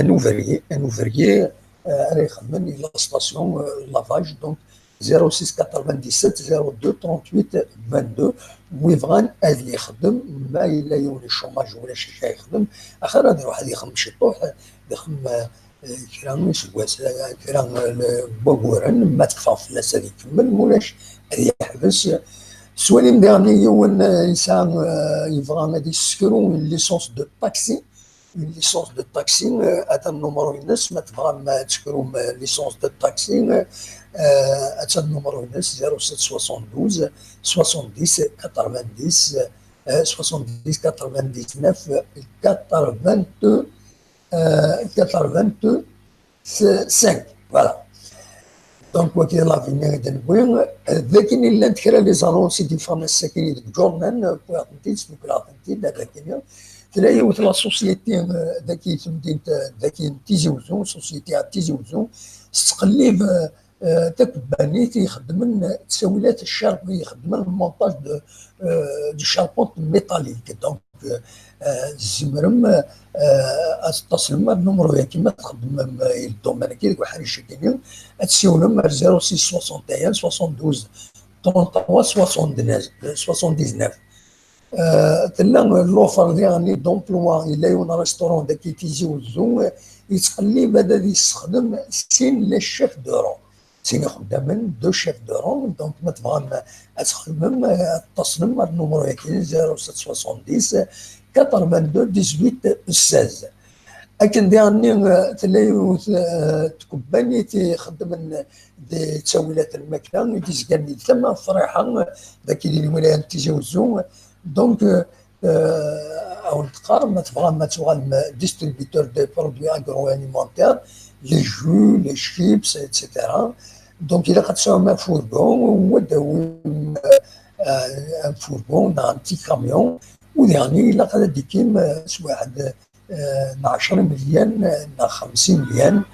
un ouvrier, un ouvrier ara ixedmen i la station n lavage. Donc, zéro six quatre-vingt-dix-sept zéro deux trente-huit vingt-deux, wi bɣan ad yexdem, ma yella yiwen chômage ulac acu ara yexdem, axir ad iruḥ ad yexdem ciṭuḥ, ad ixdem kra n iseggasen, kra n wagguren, ma tekfa fell-as ad ikemmel, ma ulac ad yeḥbes. Tettwalim diɣen yiwen yesɛa, yebɣa ad yessekru une licence de taxi, une licence de taxi, atan numru-ines, ma tebɣam ad tsekrum licence de taxi, atan numru-ines, zéro sept soixante-douze soixante-dix quatre-vingt-dix, soixante-dix quatre-vingt-dix-neuf quatre-vingt-deux, quatre-vingt-cinq. Voilà. Donc, wagi d l'avenir i d-newwi. Dagi i llant kra les annonces i d-yeffɣen ass-agi deg journal, wwiɣ-tent-id, sdukleɣ-tent-id, ad ak-iniɣ. Tella yiwet la société, dagi i temdint, dagi n Tizi Uzzu, société à Tizi Uzzu, tettqellib takebbanit ixeddmen ttawilat, ixeddmen montage de, de charpente métallique. Donc, tzemrem ad tettaslem ar numru-agi ma txeddmem i ddumman-agi deg uḥric-agi-nni, ad tessiwlem ar zéro six soixante et un soixante-douze trente-trois soixante-dix-neuf. Tella l'offre diɣen d'emploi, yella yiwen restaurant dagi Tizi Uzzu, yettqellib ad, ad yessexdem sin les chefs de rang. Sin ixeddamen, deux chefs de rang. Donc, ma tebɣam ad txedmem, ad tettaslem ar numru-agi, zéro sept soixante-dix quatre-vingt-deux dix-huit seize. Akken diɣen tella yiwet tkebbanit ixeddmen di ttawilat n lmakla i d-izgan di tama n Friḥa, dagi di lwilaya n Tizi Uzzu. Donc, ad wen-d-qqar, ma tebɣam ad tuɣalem distributeur des produits agroalimentaires, les jus, les chips, et cetera. Donc, ilaq ad tesɛum un fourgon, ou ad tawim un fourgon, neɣ un petit camion, u diɣen ilaq ad d-ikim s waḥed n ɛecra imelyan neɣ xemsin imelyan,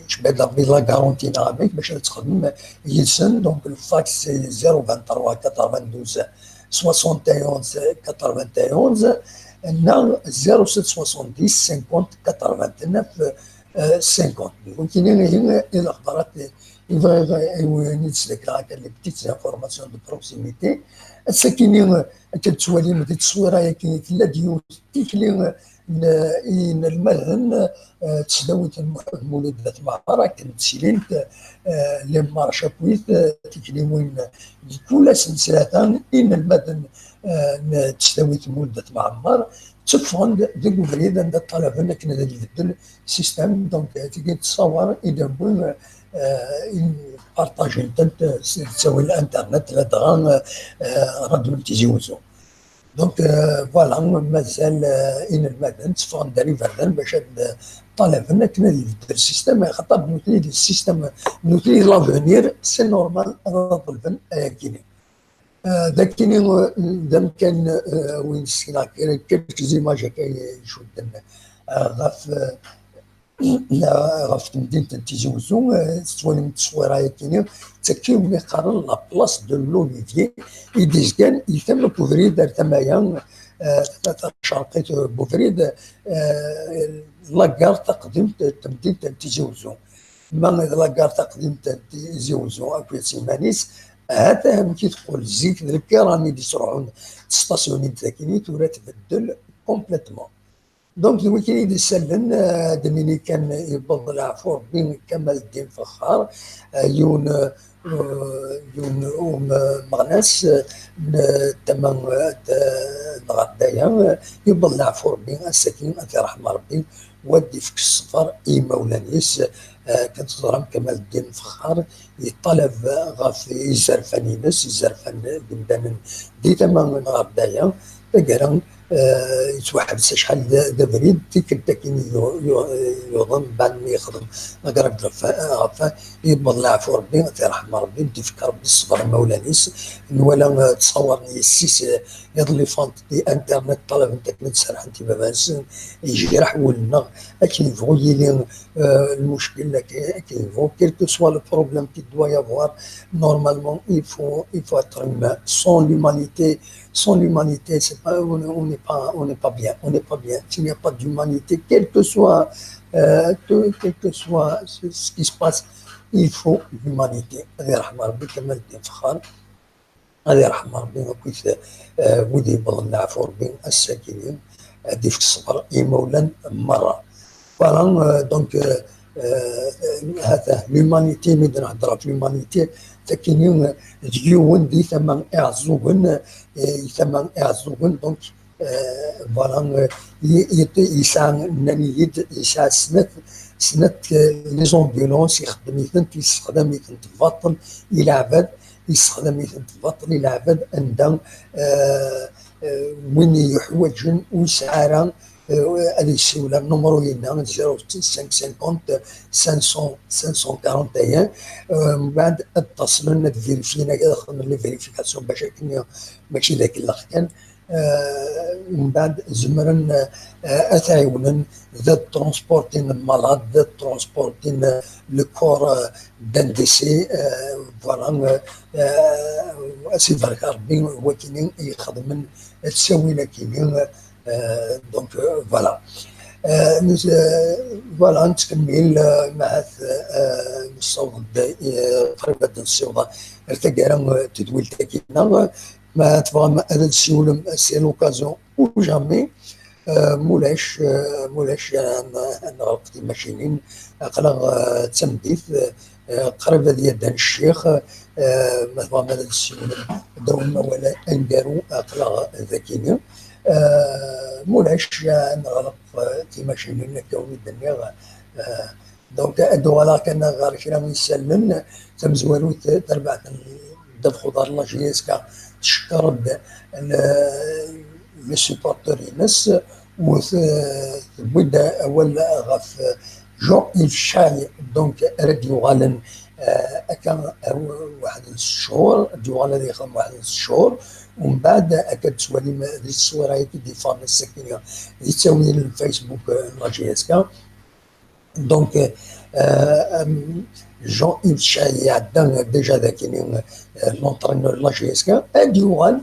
jbed Rebbi la garantie neɣ amek, bac ad txedmem yid-sen. Donc, le fax, c'est zéro vingt-trois quatre-vingt-douze soixante et onze quatre-vingt-onze, neɣ zéro sept soixante-dix cinquante quatre-vingt-neuf cinquante. Donc, ihi, i lexbarat i bɣiɣ ad wen-id-sdekreɣ akka, les petites informations de proximité. Ass-agi-nni, akken tettwalim di tteswira-agi, tella-d yiwet tikli n yinelmaden, eh, tesdawit n Muḥ-, Mulud At Mɛemmer, akken ttilint, eh, les marches akkit, eh, tikliwin di kul ass n tlata, inelmaden, eh, n tesdawit n Mulud At Mɛemmer, tteffɣen-d deg ubrid anda ṭṭalaben akken ad ibeddel système. Donc, eh, tigi tessawaḍ i d-wwin, eh, i partajent-tent, eh, s ttawil internet, ladɣa, eh, eh, Radio n Tizi Uzzu. Donc, euh, voilà, mazal, euh, inelmaden tteffɣen-d ar iberdan bac ad, euh, ṭalaben akken ad ibeddel système, axaṭer nutni di système, nutni d l'avenir, c'est normal ad ṭelben ayagi-nni. Euh, d akini, euh, d amkan, euh, win ssekneɣ kra, quelques images akka icudden, euh, ɣef, euh, ɣef temdint n Tizi Uzzu, eh, tettwalim tteswira-agi-nni, d takki umi qqaren la place de l'Olivier, i d-izgan i tama n ubrid ar tama-ya, eh, ta-, tacerqit n ubrid, eh, la gare taqdimt n temdint n Tizi Uzzu. Ma d la gare taqdimt n Tizi Uzzu akk-, s iman-is, ha-t-a amek i teqqel zik, d lkiran i d-ittruḥun, testasyunint dagi-nni, tura tbeddel complètement. Donc, d wigi i d-isallen, eh, ad d-nini kan yewweḍ leɛfu Rebbi Kamal Ddin Fexxar, eh, yiwen, eh, yiwen umeɣnas, eh, n tama, eh, n Ɣerdaya, eh, yewweḍ leɛfu Rebbi ass-agi, ad t-iṛḥem Rebbi, u ad d-ifk ṣṣber i yimawlan-is, eh, kan teẓram Kamal Ddin Fexxar yeṭṭalab ɣef izerfan-ines, izerfan n yimdanen di tama n Ɣerdaya, taggara, Eh, yettwaḥbes acḥal d d abrid, tikkelt akkin yu- yu- yuḍen, mbeɛd mi yexdem la grève de la faim, ɣef yewweḍ leɛfu Rebbi, ad t-yerḥem Rebbi, ad d-ifk Rebbi ṣṣber imawlan-is. Nwala, eh, ttṣawaren yessi-s, eh, iḍlifant di internet, ṭalabent akken ad serḥent i baba-nsen. Yejreḥ wul-nneɣ. Akken yebɣu yili, eh, lmuckel, akken akken yebɣu, quel que soit le problème qu'il doit y avoir, normalement il faut, il faut être humain. Sans l'humanité, sans l'humanité, c'est pas, on on n'est pas, on n'est pas bien, on n'est pas bien. S'il n'y a pas d'humanité, quel que soit, euh, que- quel que soit ce, ce qui se passe, il faut l'humanité. Ad yerḥem Rebbi Kamal Ddin Fexxar, ad yerḥem Rebbi akkit, euh, wid yewwḍen leɛfu Rebbi, ass-agi ad d-ifk ṣṣber i imawlan merra. Voilà, euh, donc, euh, euh, hata l'humanité, mi d-nehder ɣef l'humanité, takini, euh, d yiwen di tama iɛeẓẓugen, euh, di tama iɛeẓẓugen, donc, euh, voilà, euh, y- y- yesɛa, nnan-iyi-d, yesɛa snat, snat, euh, les ambulances, ixeddem-itent, yessexdam-itent baṭel i leɛbad, yessexdam-itent baṭel i leɛbad, anda, euh, euh, win yuḥwaǧen ur yesɛi ara, euh, ad yessiwel ar numru-inna, zéro cinq cinquante cinq cents cinq cent quarante et un, euh, mbeɛd ad ṭṭaslen, ad vérifyin, ad xedmen les vérifications, bac akken mačči d akellex kan. Euh, mbeɛd zemren, euh, ad t-ɛiwnen, d ad transportin malade, d ad transportin, euh, le corps, euh, d'un décès, euh, voilà, euh, euh, ad s-ibarek Rebbi wakini i ixedmen ttawil akini, euh, donc, euh, voilà. Euh, nous, euh, voilà, nettkemmil, euh, mahat, euh, nessaweḍ-d, euh, qrib ad nessiweḍ ar taggara, euh, tedwilt-agi-nneɣ. Ma tebɣam ad d-tessiwlem, c'est l'occasion ou jamais. Euh, mulac, euh, mulac, euh, ad neɣleq timacinin. Aql-aɣ, euh, d tameddit, euh, qrib ad yaddan ccix, euh, ma tebɣam ad d-tessiwlem, ad d-tawim awal aneggaru, aql-aɣ dagini. Euh, mulac, euh, ad neɣleq, euh, timacinin, akka i d-nniɣ, euh, Donc, ad uɣaleɣ kan ɣer kra n yisallen, tamezwarut, tarbaɛt n ddabex uḍar n la J S K tcekker-d le, le supporter-ines, u t-, tewwi-d awal ɣef Jean-Yves Chay, donc, ara d-yuɣalen, euh, akka, euh, waḥed n cchur, ad d-yuɣal ad yexdem waḥed n cchur, u mbeɛd akka d-tettwalim di tteswira-agi d-yeffɣen ass-agi di ttawil n Facebook, euh, n la J S K. Donc, euh, euh, Jean-Yves Chay iɛedda déjà dagini, euh, l'entraîneur n la J S K, ad yuɣal,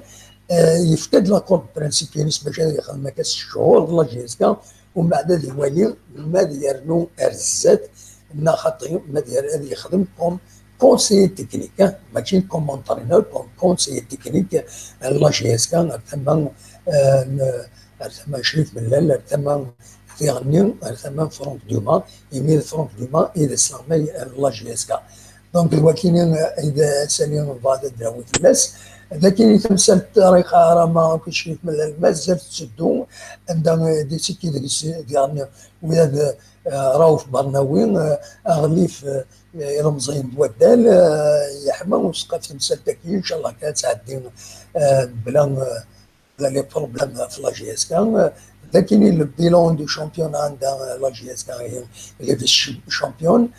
euh, yefka-d l'accord de principe-ines bac ad yexdem akka s ccɣel n la J S K, u mbeɛd ad iwali ma ad yernu ar zdat neɣ xaṭi, ma ad yer-, ad yexdem comme conseiller technique, hein, mačči comme entraîneur, comme conseiller technique n la J S K, ar tama, euh, n-, ar tama n Crif Mellal, ar tama diɣenni ar tama n Franck Dumas, imi d Franck Dumas i d asleɣmay n la J S K. Donc, d wakini, eh, i d asali n bɛed ad d-nawi fell-as. D akini tamsalt Ṭariq Arama akked Crif Mellal mazal tetteddu, anda, eh, d-ittekki deg-s diɣenni wiyaḍ, eh, Raouf Barnawi, eh, aɣlif, eh, ilemẓiyen n waddal, eh, yeḥma useqqaf tamsalt-agi, incallah kan ad tɛeddi, eh, bla, eh, les problèmes ɣef la J S K. D akini le bilan du championnat anda la J S K, elle est vice-championne.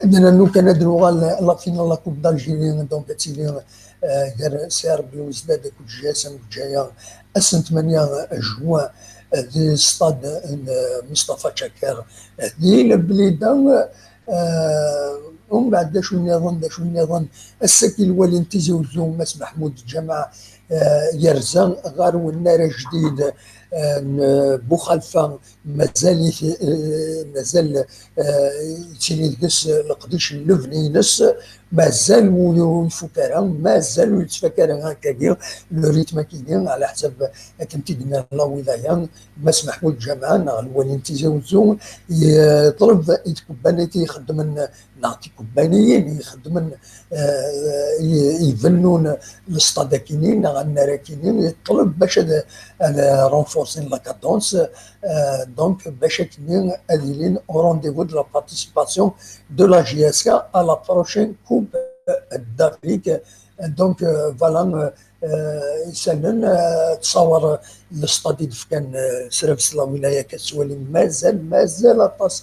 Nrennu kan ad nuɣal la finale la Coupe d'Algérie, donc ad tili, euh, gar C R B Belouizdad akked G S M Bgaya ass n tmanya juin, euh, di stade n, euh, Mustafa Chaker, euh, di Blida. Euh, umbeɛd d acu nniḍen, d acu nniḍen, ass-agi lwali n Tizi Uzzu, Mass Meḥmud Ǧamaɛ, euh, yerza ɣer unnar ajdid, euh, n Buxalfa, mazal-it, euh, mazal, euh, yettili deg-s leqdic n lebni-ines, mazal ur, ur ifuk ara, mazal ur yettfak ara akkagi, le rythme-agi, ɛla ḥsab akken t-id-nnan la wilaya, Mass Meḥmud Ǧamaɛ neɣ lwali n Tizi Uzzu, yeṭleb i tkebbanit i ixeddmen, neɣ tikebbaniyin i ixeddmen, eh, i-, ibennun lestad akini neɣ annar akini, yeṭleb bac ad, ad renforcen la cadence, eh, donc bac akini ad ilin au rendez-vous de la participation de la J S K à la prochaine Coupe d'Afrique. Donc, euh, voilà, euh, eh, isallen, eh, ttṣawar lestad i d-fkan, eh, srabes la wilaya, akka tettwalim mazal, mazal aṭas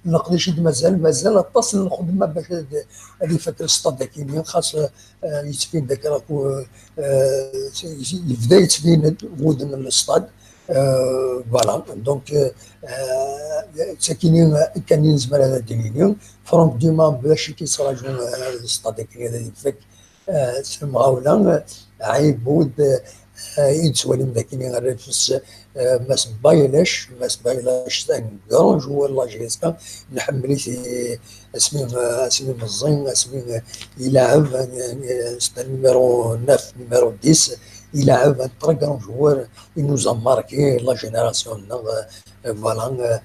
n leqdic i d-mazal, mazal aṭas n lxedma bac ad, ad ifak lestad akini, xas, eh, yettbin-d akka, eh, yebda yettbin-d wudem n lestad. Euh, voilà, donc, euh, euh, d takini kan i nezmer ad d-nini. Franck Dumas, d acu i k-yettṛaǧun, euh, lestad akini ad ifak, euh, s lemɣawla, euh, Ɛibud, euh, i d-tettwalim d akini rrif-s, euh, Mass Baylac, Mass Baylac, c'est un grand joueur de la J S K, nḥemmel-it i, asmi, euh, asmi meẓẓi, asmi, euh, ilɛeb, euh, euh, c'est un numéro neuf, numéro dix, ilɛeb, un très grand joueur, il nous a marqué la génération-nneɣ, euh, voilà, euh,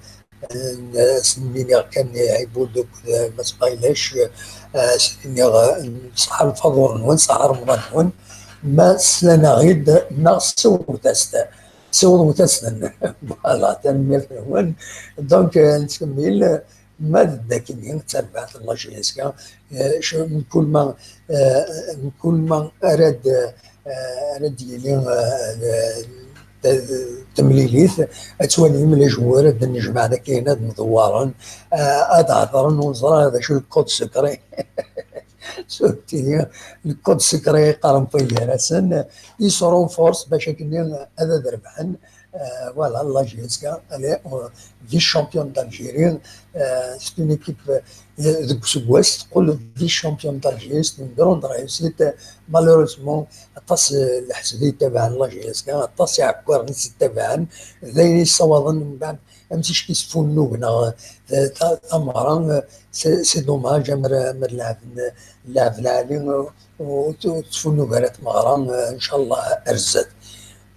euh, as-nniɣ kan i Ɛibud akked, euh, Mass Baylac, euh, as-nniɣ, euh, ṣaḥa lfaḍur-nwen, ṣaḥa remḍan-nwen, ma slan-aɣ-id, neɣ ssiwḍet-as-t, ssiwḍet-as-ten. Voilà, tanemmirt-nwen. Donc, euh, nettkemmil, euh, ma d dakini, d tarbaɛt n la J S K, euh, c-, mkul ma, euh, mkul ma ara d-, euh, ara d-yili, euh, t-, temlilit, ad twalim les joueurs ad d-nejmeɛ dakin, ad mdewwaren, euh, ad hedren, ur ẓriɣ d acu le code secret. Surtout, le code secret qqaren win gar-asen, ils se renforcent bac akken ad, ad rebḥen. Euh, voilà, la J S K, elle est, euh, vice-championne d'Algérie. Euh, c'est une équipe, euh, deg useggas teqqel vice-championne d'Algérie, c'est une grande réussite. Malheureusement, aṭas, euh, n leḥsab i yettabaɛen la J S K, aṭas iɛekkaren i tt-yettabaɛen, d ayen yessawaḍen mbeɛd amcic yesfunnug neɣ, euh, ta-, tameɣra, euh, c'est, c'est dommage, amer, amer lɛeb n, lɛeb lɛali, euh, ur t-, ur tettfunnug ara tmeɣra, euh, ncallah ar zdat.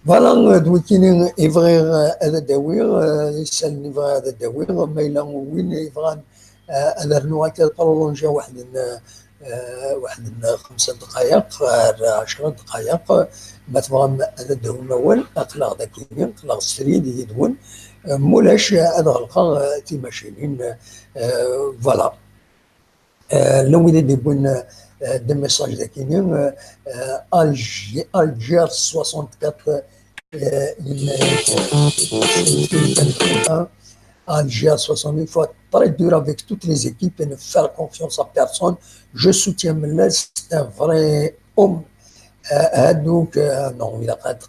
Voilà, euh, d wikini i bɣiɣ, euh, ad d-awiɣ, euh, isallen i bɣiɣ ad d-awiɣ, ma yella win i bɣan, euh, ad rnuɣ akka ad prolonjiɣ waḥed n, euh, waḥed n xemsa dqayeq ar ɛecra dqayeq, ma tebɣam ad d-tawim awal, aql-aɣ dakini, aql-aɣ srid yid-wen, euh, mulac, euh, ad ɣelqeɣ, euh, timacinin, euh, voilà. Euh, llan wid i d-yewwin, euh, des messages dakini, euh, euh, Alger, Alger soixante-quatre, euh, une, euh, Alger soixante, il faut être très dur avec toutes les équipes et ne faire confiance à personne. Je soutiens Mellal, c'est un vrai homme. Euh, donc, euh, non, il a pas de,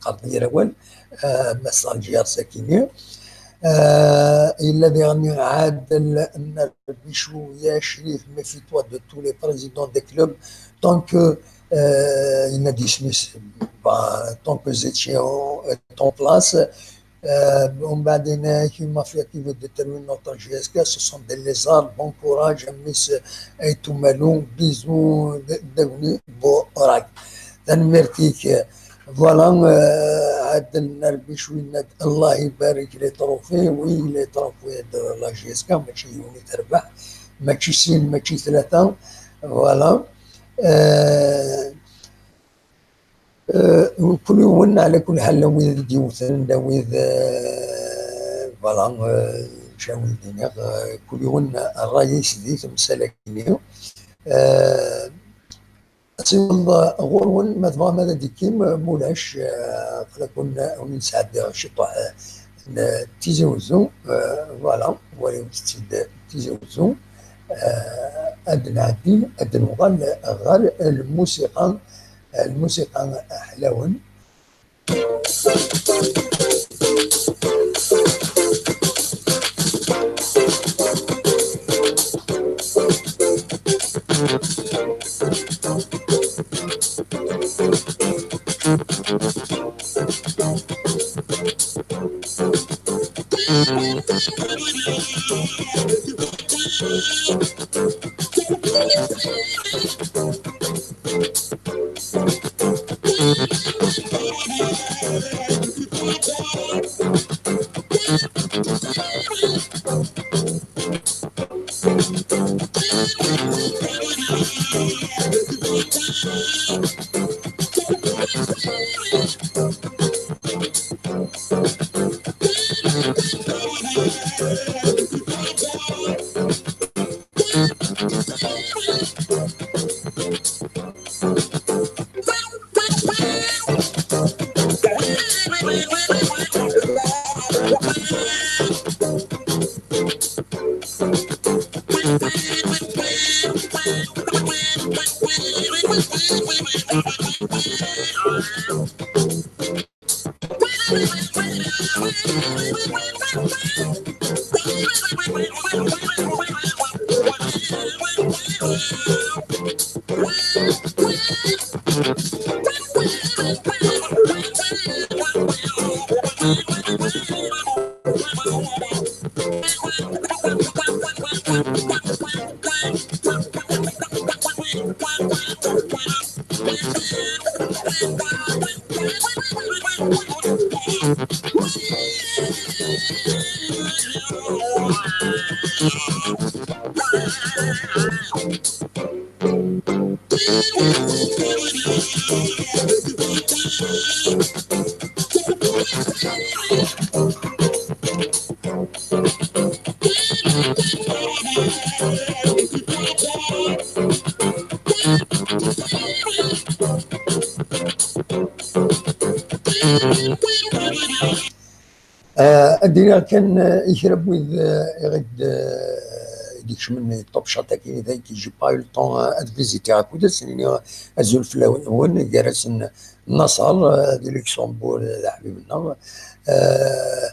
euh, Mass Alger sakini. Euh, il a dernier Adel Narbichou, ya Sherif, méfie-toi de tous les présidents des clubs. Tant que, euh, il a dit Smith, bah, tant que Zetchi est en place, euh, on va donner une mafia qui veut déterminer notre J S K, ce sont des lézards. Bon courage, Miss Aitoumalou. Bisous, de, de, bon, orak. Tanemmirt-ik. Voilà, euh, Adel Narbichou yenna-d, Allah ibarik les trophées. Oui, les trophées de la J S K, mačči yiwen i terbeḥ, mačči sin, mačči tlata. Voilà. Euh, euh, kul yiwen, ɛla kul ḥal, d wid i d-yewten, d wid, euh, voilà, euh, maca wid i d-iniɣ, euh, kul yiwen ṛṛay-is di temsal-agi. Euh, Ad tiweḍ ɣur-wen, ma tebɣam ad d-ikkim, mulac, eh, aql-aken, eh, wen-nesɛeddi ciṭuḥ, eh, n Tizi Uzzu, eh, voilà, walimt-tt-id Tizi Uzzu, eh, ad nɛeddi, ad nuɣal ɣer lmusiqa, eh, lmusiqa ḥlawen. Ah, ad d-iniɣ kan, ah, i kra n wid, ah, i ɣ-id, ah, i d-ikecmen i Top Shot-agi, d ay, j'ai pas eu le temps, ah, ad visitiɣ akud, ad sen-iniɣ azul fell-awen, gar-asen Naṣer, ah, di Luxembourg, d aḥbib-nneɣ, ah, ah,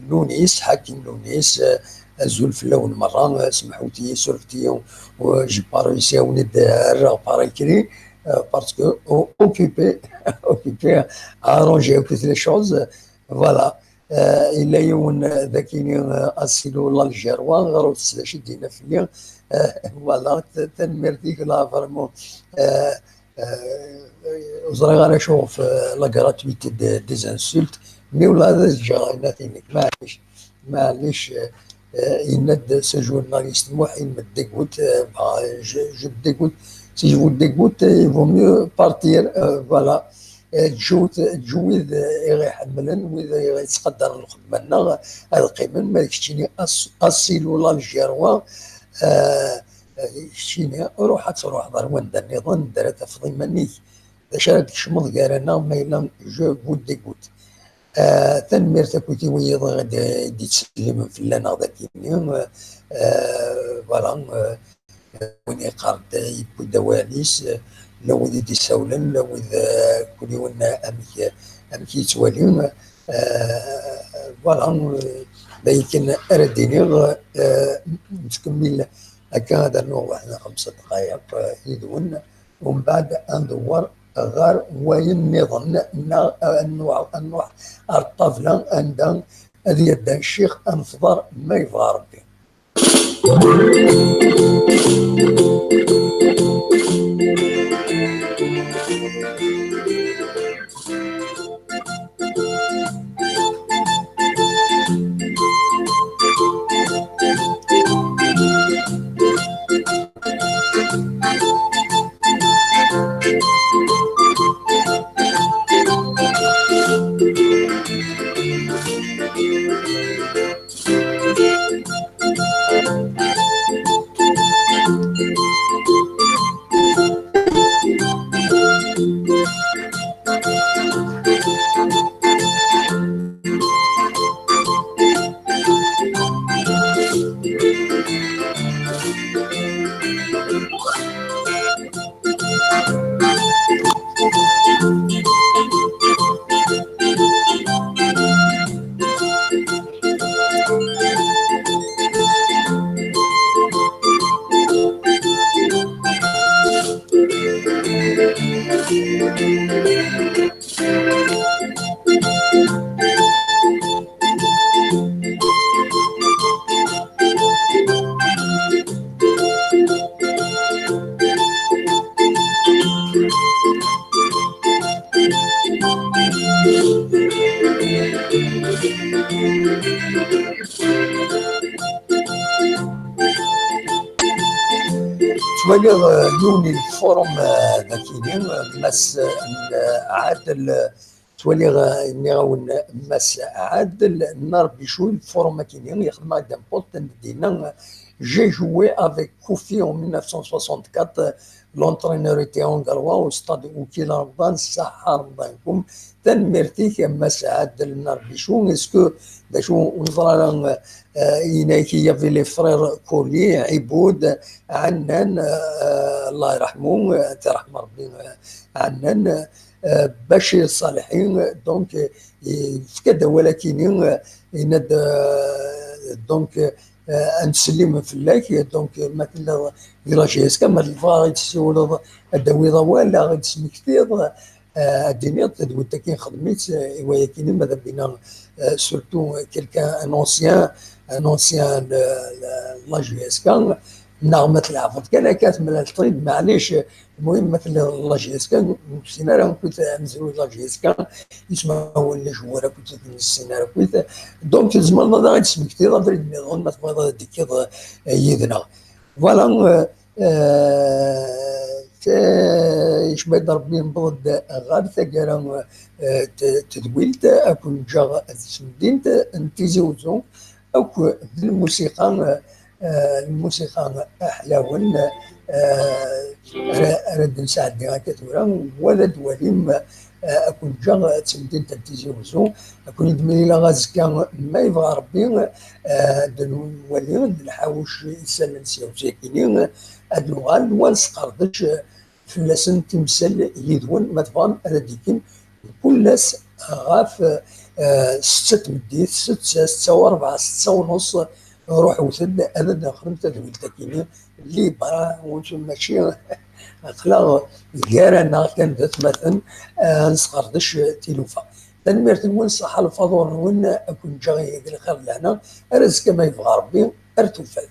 Lunis, Ḥakim Lunis, ah, azul fell-awen merra, ah, semḥut-iyi, surfet-iyi, ah, j'ai pas réussi à wen-id-rreɣ par écrit, ah, parce que o-, occupé, occupé à arranger akk les choses. Voilà. Euh, yella yiwen, euh, dagini, euh, asilu l'Algérois, ɣer ur tesla acu d-yenna fell-i. Euh, voilà, t-, tanemmirt-ik, là, vraiment. Euh, euh, ur ẓriɣ ara acu ɣef, euh, la gratuité de, des insultes, mais ula ad as-ǧǧeɣ ayen ad t-inek. Maɛlic, maɛlic, euh, euh, yenna-d ce journaliste Muḥ, il me dégoûte, euh, bah, je, je dégoûte. Si je vous dégoûte, il vaut mieux partir, euh, voilà. Eh, ǧǧut, ǧǧu wid, eh, i ɣ-iḥemmlen, wid i ɣ-yettqadaren lxedma-nneɣ, ad qqimen. Ma d keččini as-, asilu l'Algérois, eh, eh, keččini ruḥ ad truḥeḍ ar wanda nniḍen, anda ara tafeḍ iman-ik. D acu ara d-tkecmeḍ gar-aneɣ ma yella je vous dégoûte? Eh, tanemmirt akkit i wiyiḍ i d-, i d-yettsellimen fell-aneɣ dagi-nni. Eh, voilà, eh, win yeqqar-d yewwi-d awal-is, la wid i d-isawlen, la wid, eh, kul yiwen amek, amek yettwali. Eh, voilà, eh, d ayen kan ara d-iniɣ, eh, nettkemmil akka ad rnuɣ waḥed xemsa dqayeq, eh, yid-wen, umbeɛd ad ndewwer ɣer wayen nniḍen, neɣ ad nruḥ, ad nruḥ ar ṭṭabla anda ad yaddan ccix, ad nefḍer ma yebɣa Rebbi. Ttwaliɣ, eh, yiwen n lfurum, eh, dagini, eh, Mass, eh, Ɛadel, eh, ttwaliɣ, eh, nniɣ-awen, Mass Ɛadel n Rebbi, cwi lfurum akini, yexdem-aɣ-d un post, dinna, eh, J'ai joué avec Kofi en mille neuf cent soixante-quatre. L'entraîneur était hongrois au stade Ouki Ramdan, Saha Ramdankum. Tanemmirt-ik, a Mass Adel Narbichou. Est-ce que, d acu, ur neẓri ara, euh, il y avait les frères Koli, Iboud, Annan, euh, Allah yarhamu, euh, yarham Rebbi, euh, Annan, euh, Bachir Salehi, donc, euh, yefka-d awal akini, euh, yenna-d, euh, donc, euh, ad nsellem fell-ak, donc, euh, ma telliḍ di la J S K, ma tebɣiḍ ad ɣ-d-tessiwleḍ, ad d-tawiḍ awal, ad ɣ-d-tesmektiḍ, euh, ad d-tiniḍ, tadwilt-agi nxeddem-itt, euh, i wayagi, ma d abina, euh, surtout, euh, quelqu'un, un ancien, un ancien de, de la J S K, neɣ ma tleɛbeḍ kan akka, temlaleḍ-t-id, maɛlic, Lmuhim, ma telliḍ la J S K, ur nessin ara akkit amezruy n la J S K, ismawen n ijewwar akkit ur nessin ara akkit. Donc, tzemreḍ ad aɣ-d-tesmektiḍ abrid nniḍen, ma tebɣiḍ ad d-tekkiḍ, eh, yid-neɣ. Voilà, eh, eh, te-, icba-d Rebbi, newweḍ-d ɣer taggara, eh, t-, tedwilt, ad ken-ǧǧeɣ d temdint n Tizi Uzzu, akk d lmusiqa, eh, lmusiqa aḥlawen, eh, ara, ara d-nesɛeddi akka tura, wala ad d-twalim, eh, ad ken-ǧǧeɣ d temdint n Tizi Uzzu, ad ken-id-mlileɣ azekka, ma yebɣa Rebbi, eh, ad nwali d lḥawec isallen sya u syakini, ad nuɣal wa nesqerdec, eh, fell-asen timsal yid-wen, ma tebɣam ad d-ikkin kul ass ɣef, eh, setta n tmeddit, setta, setta u rebɛa, setta u nus, ruḥet-d, ad d-nexdem tadwilt-agi-nni, libra, ur mačči aql-aɣ gar-aneɣ kan d atmaten, eh, ad nesqerdec tilufa. Tanemmirt-nwen, ṣṣeḥḥa lfaḍur-nwen, ad ken-ǧǧeɣ di lxir d lehna, ar azekka ma yebɣa Rebbi, ar tufat.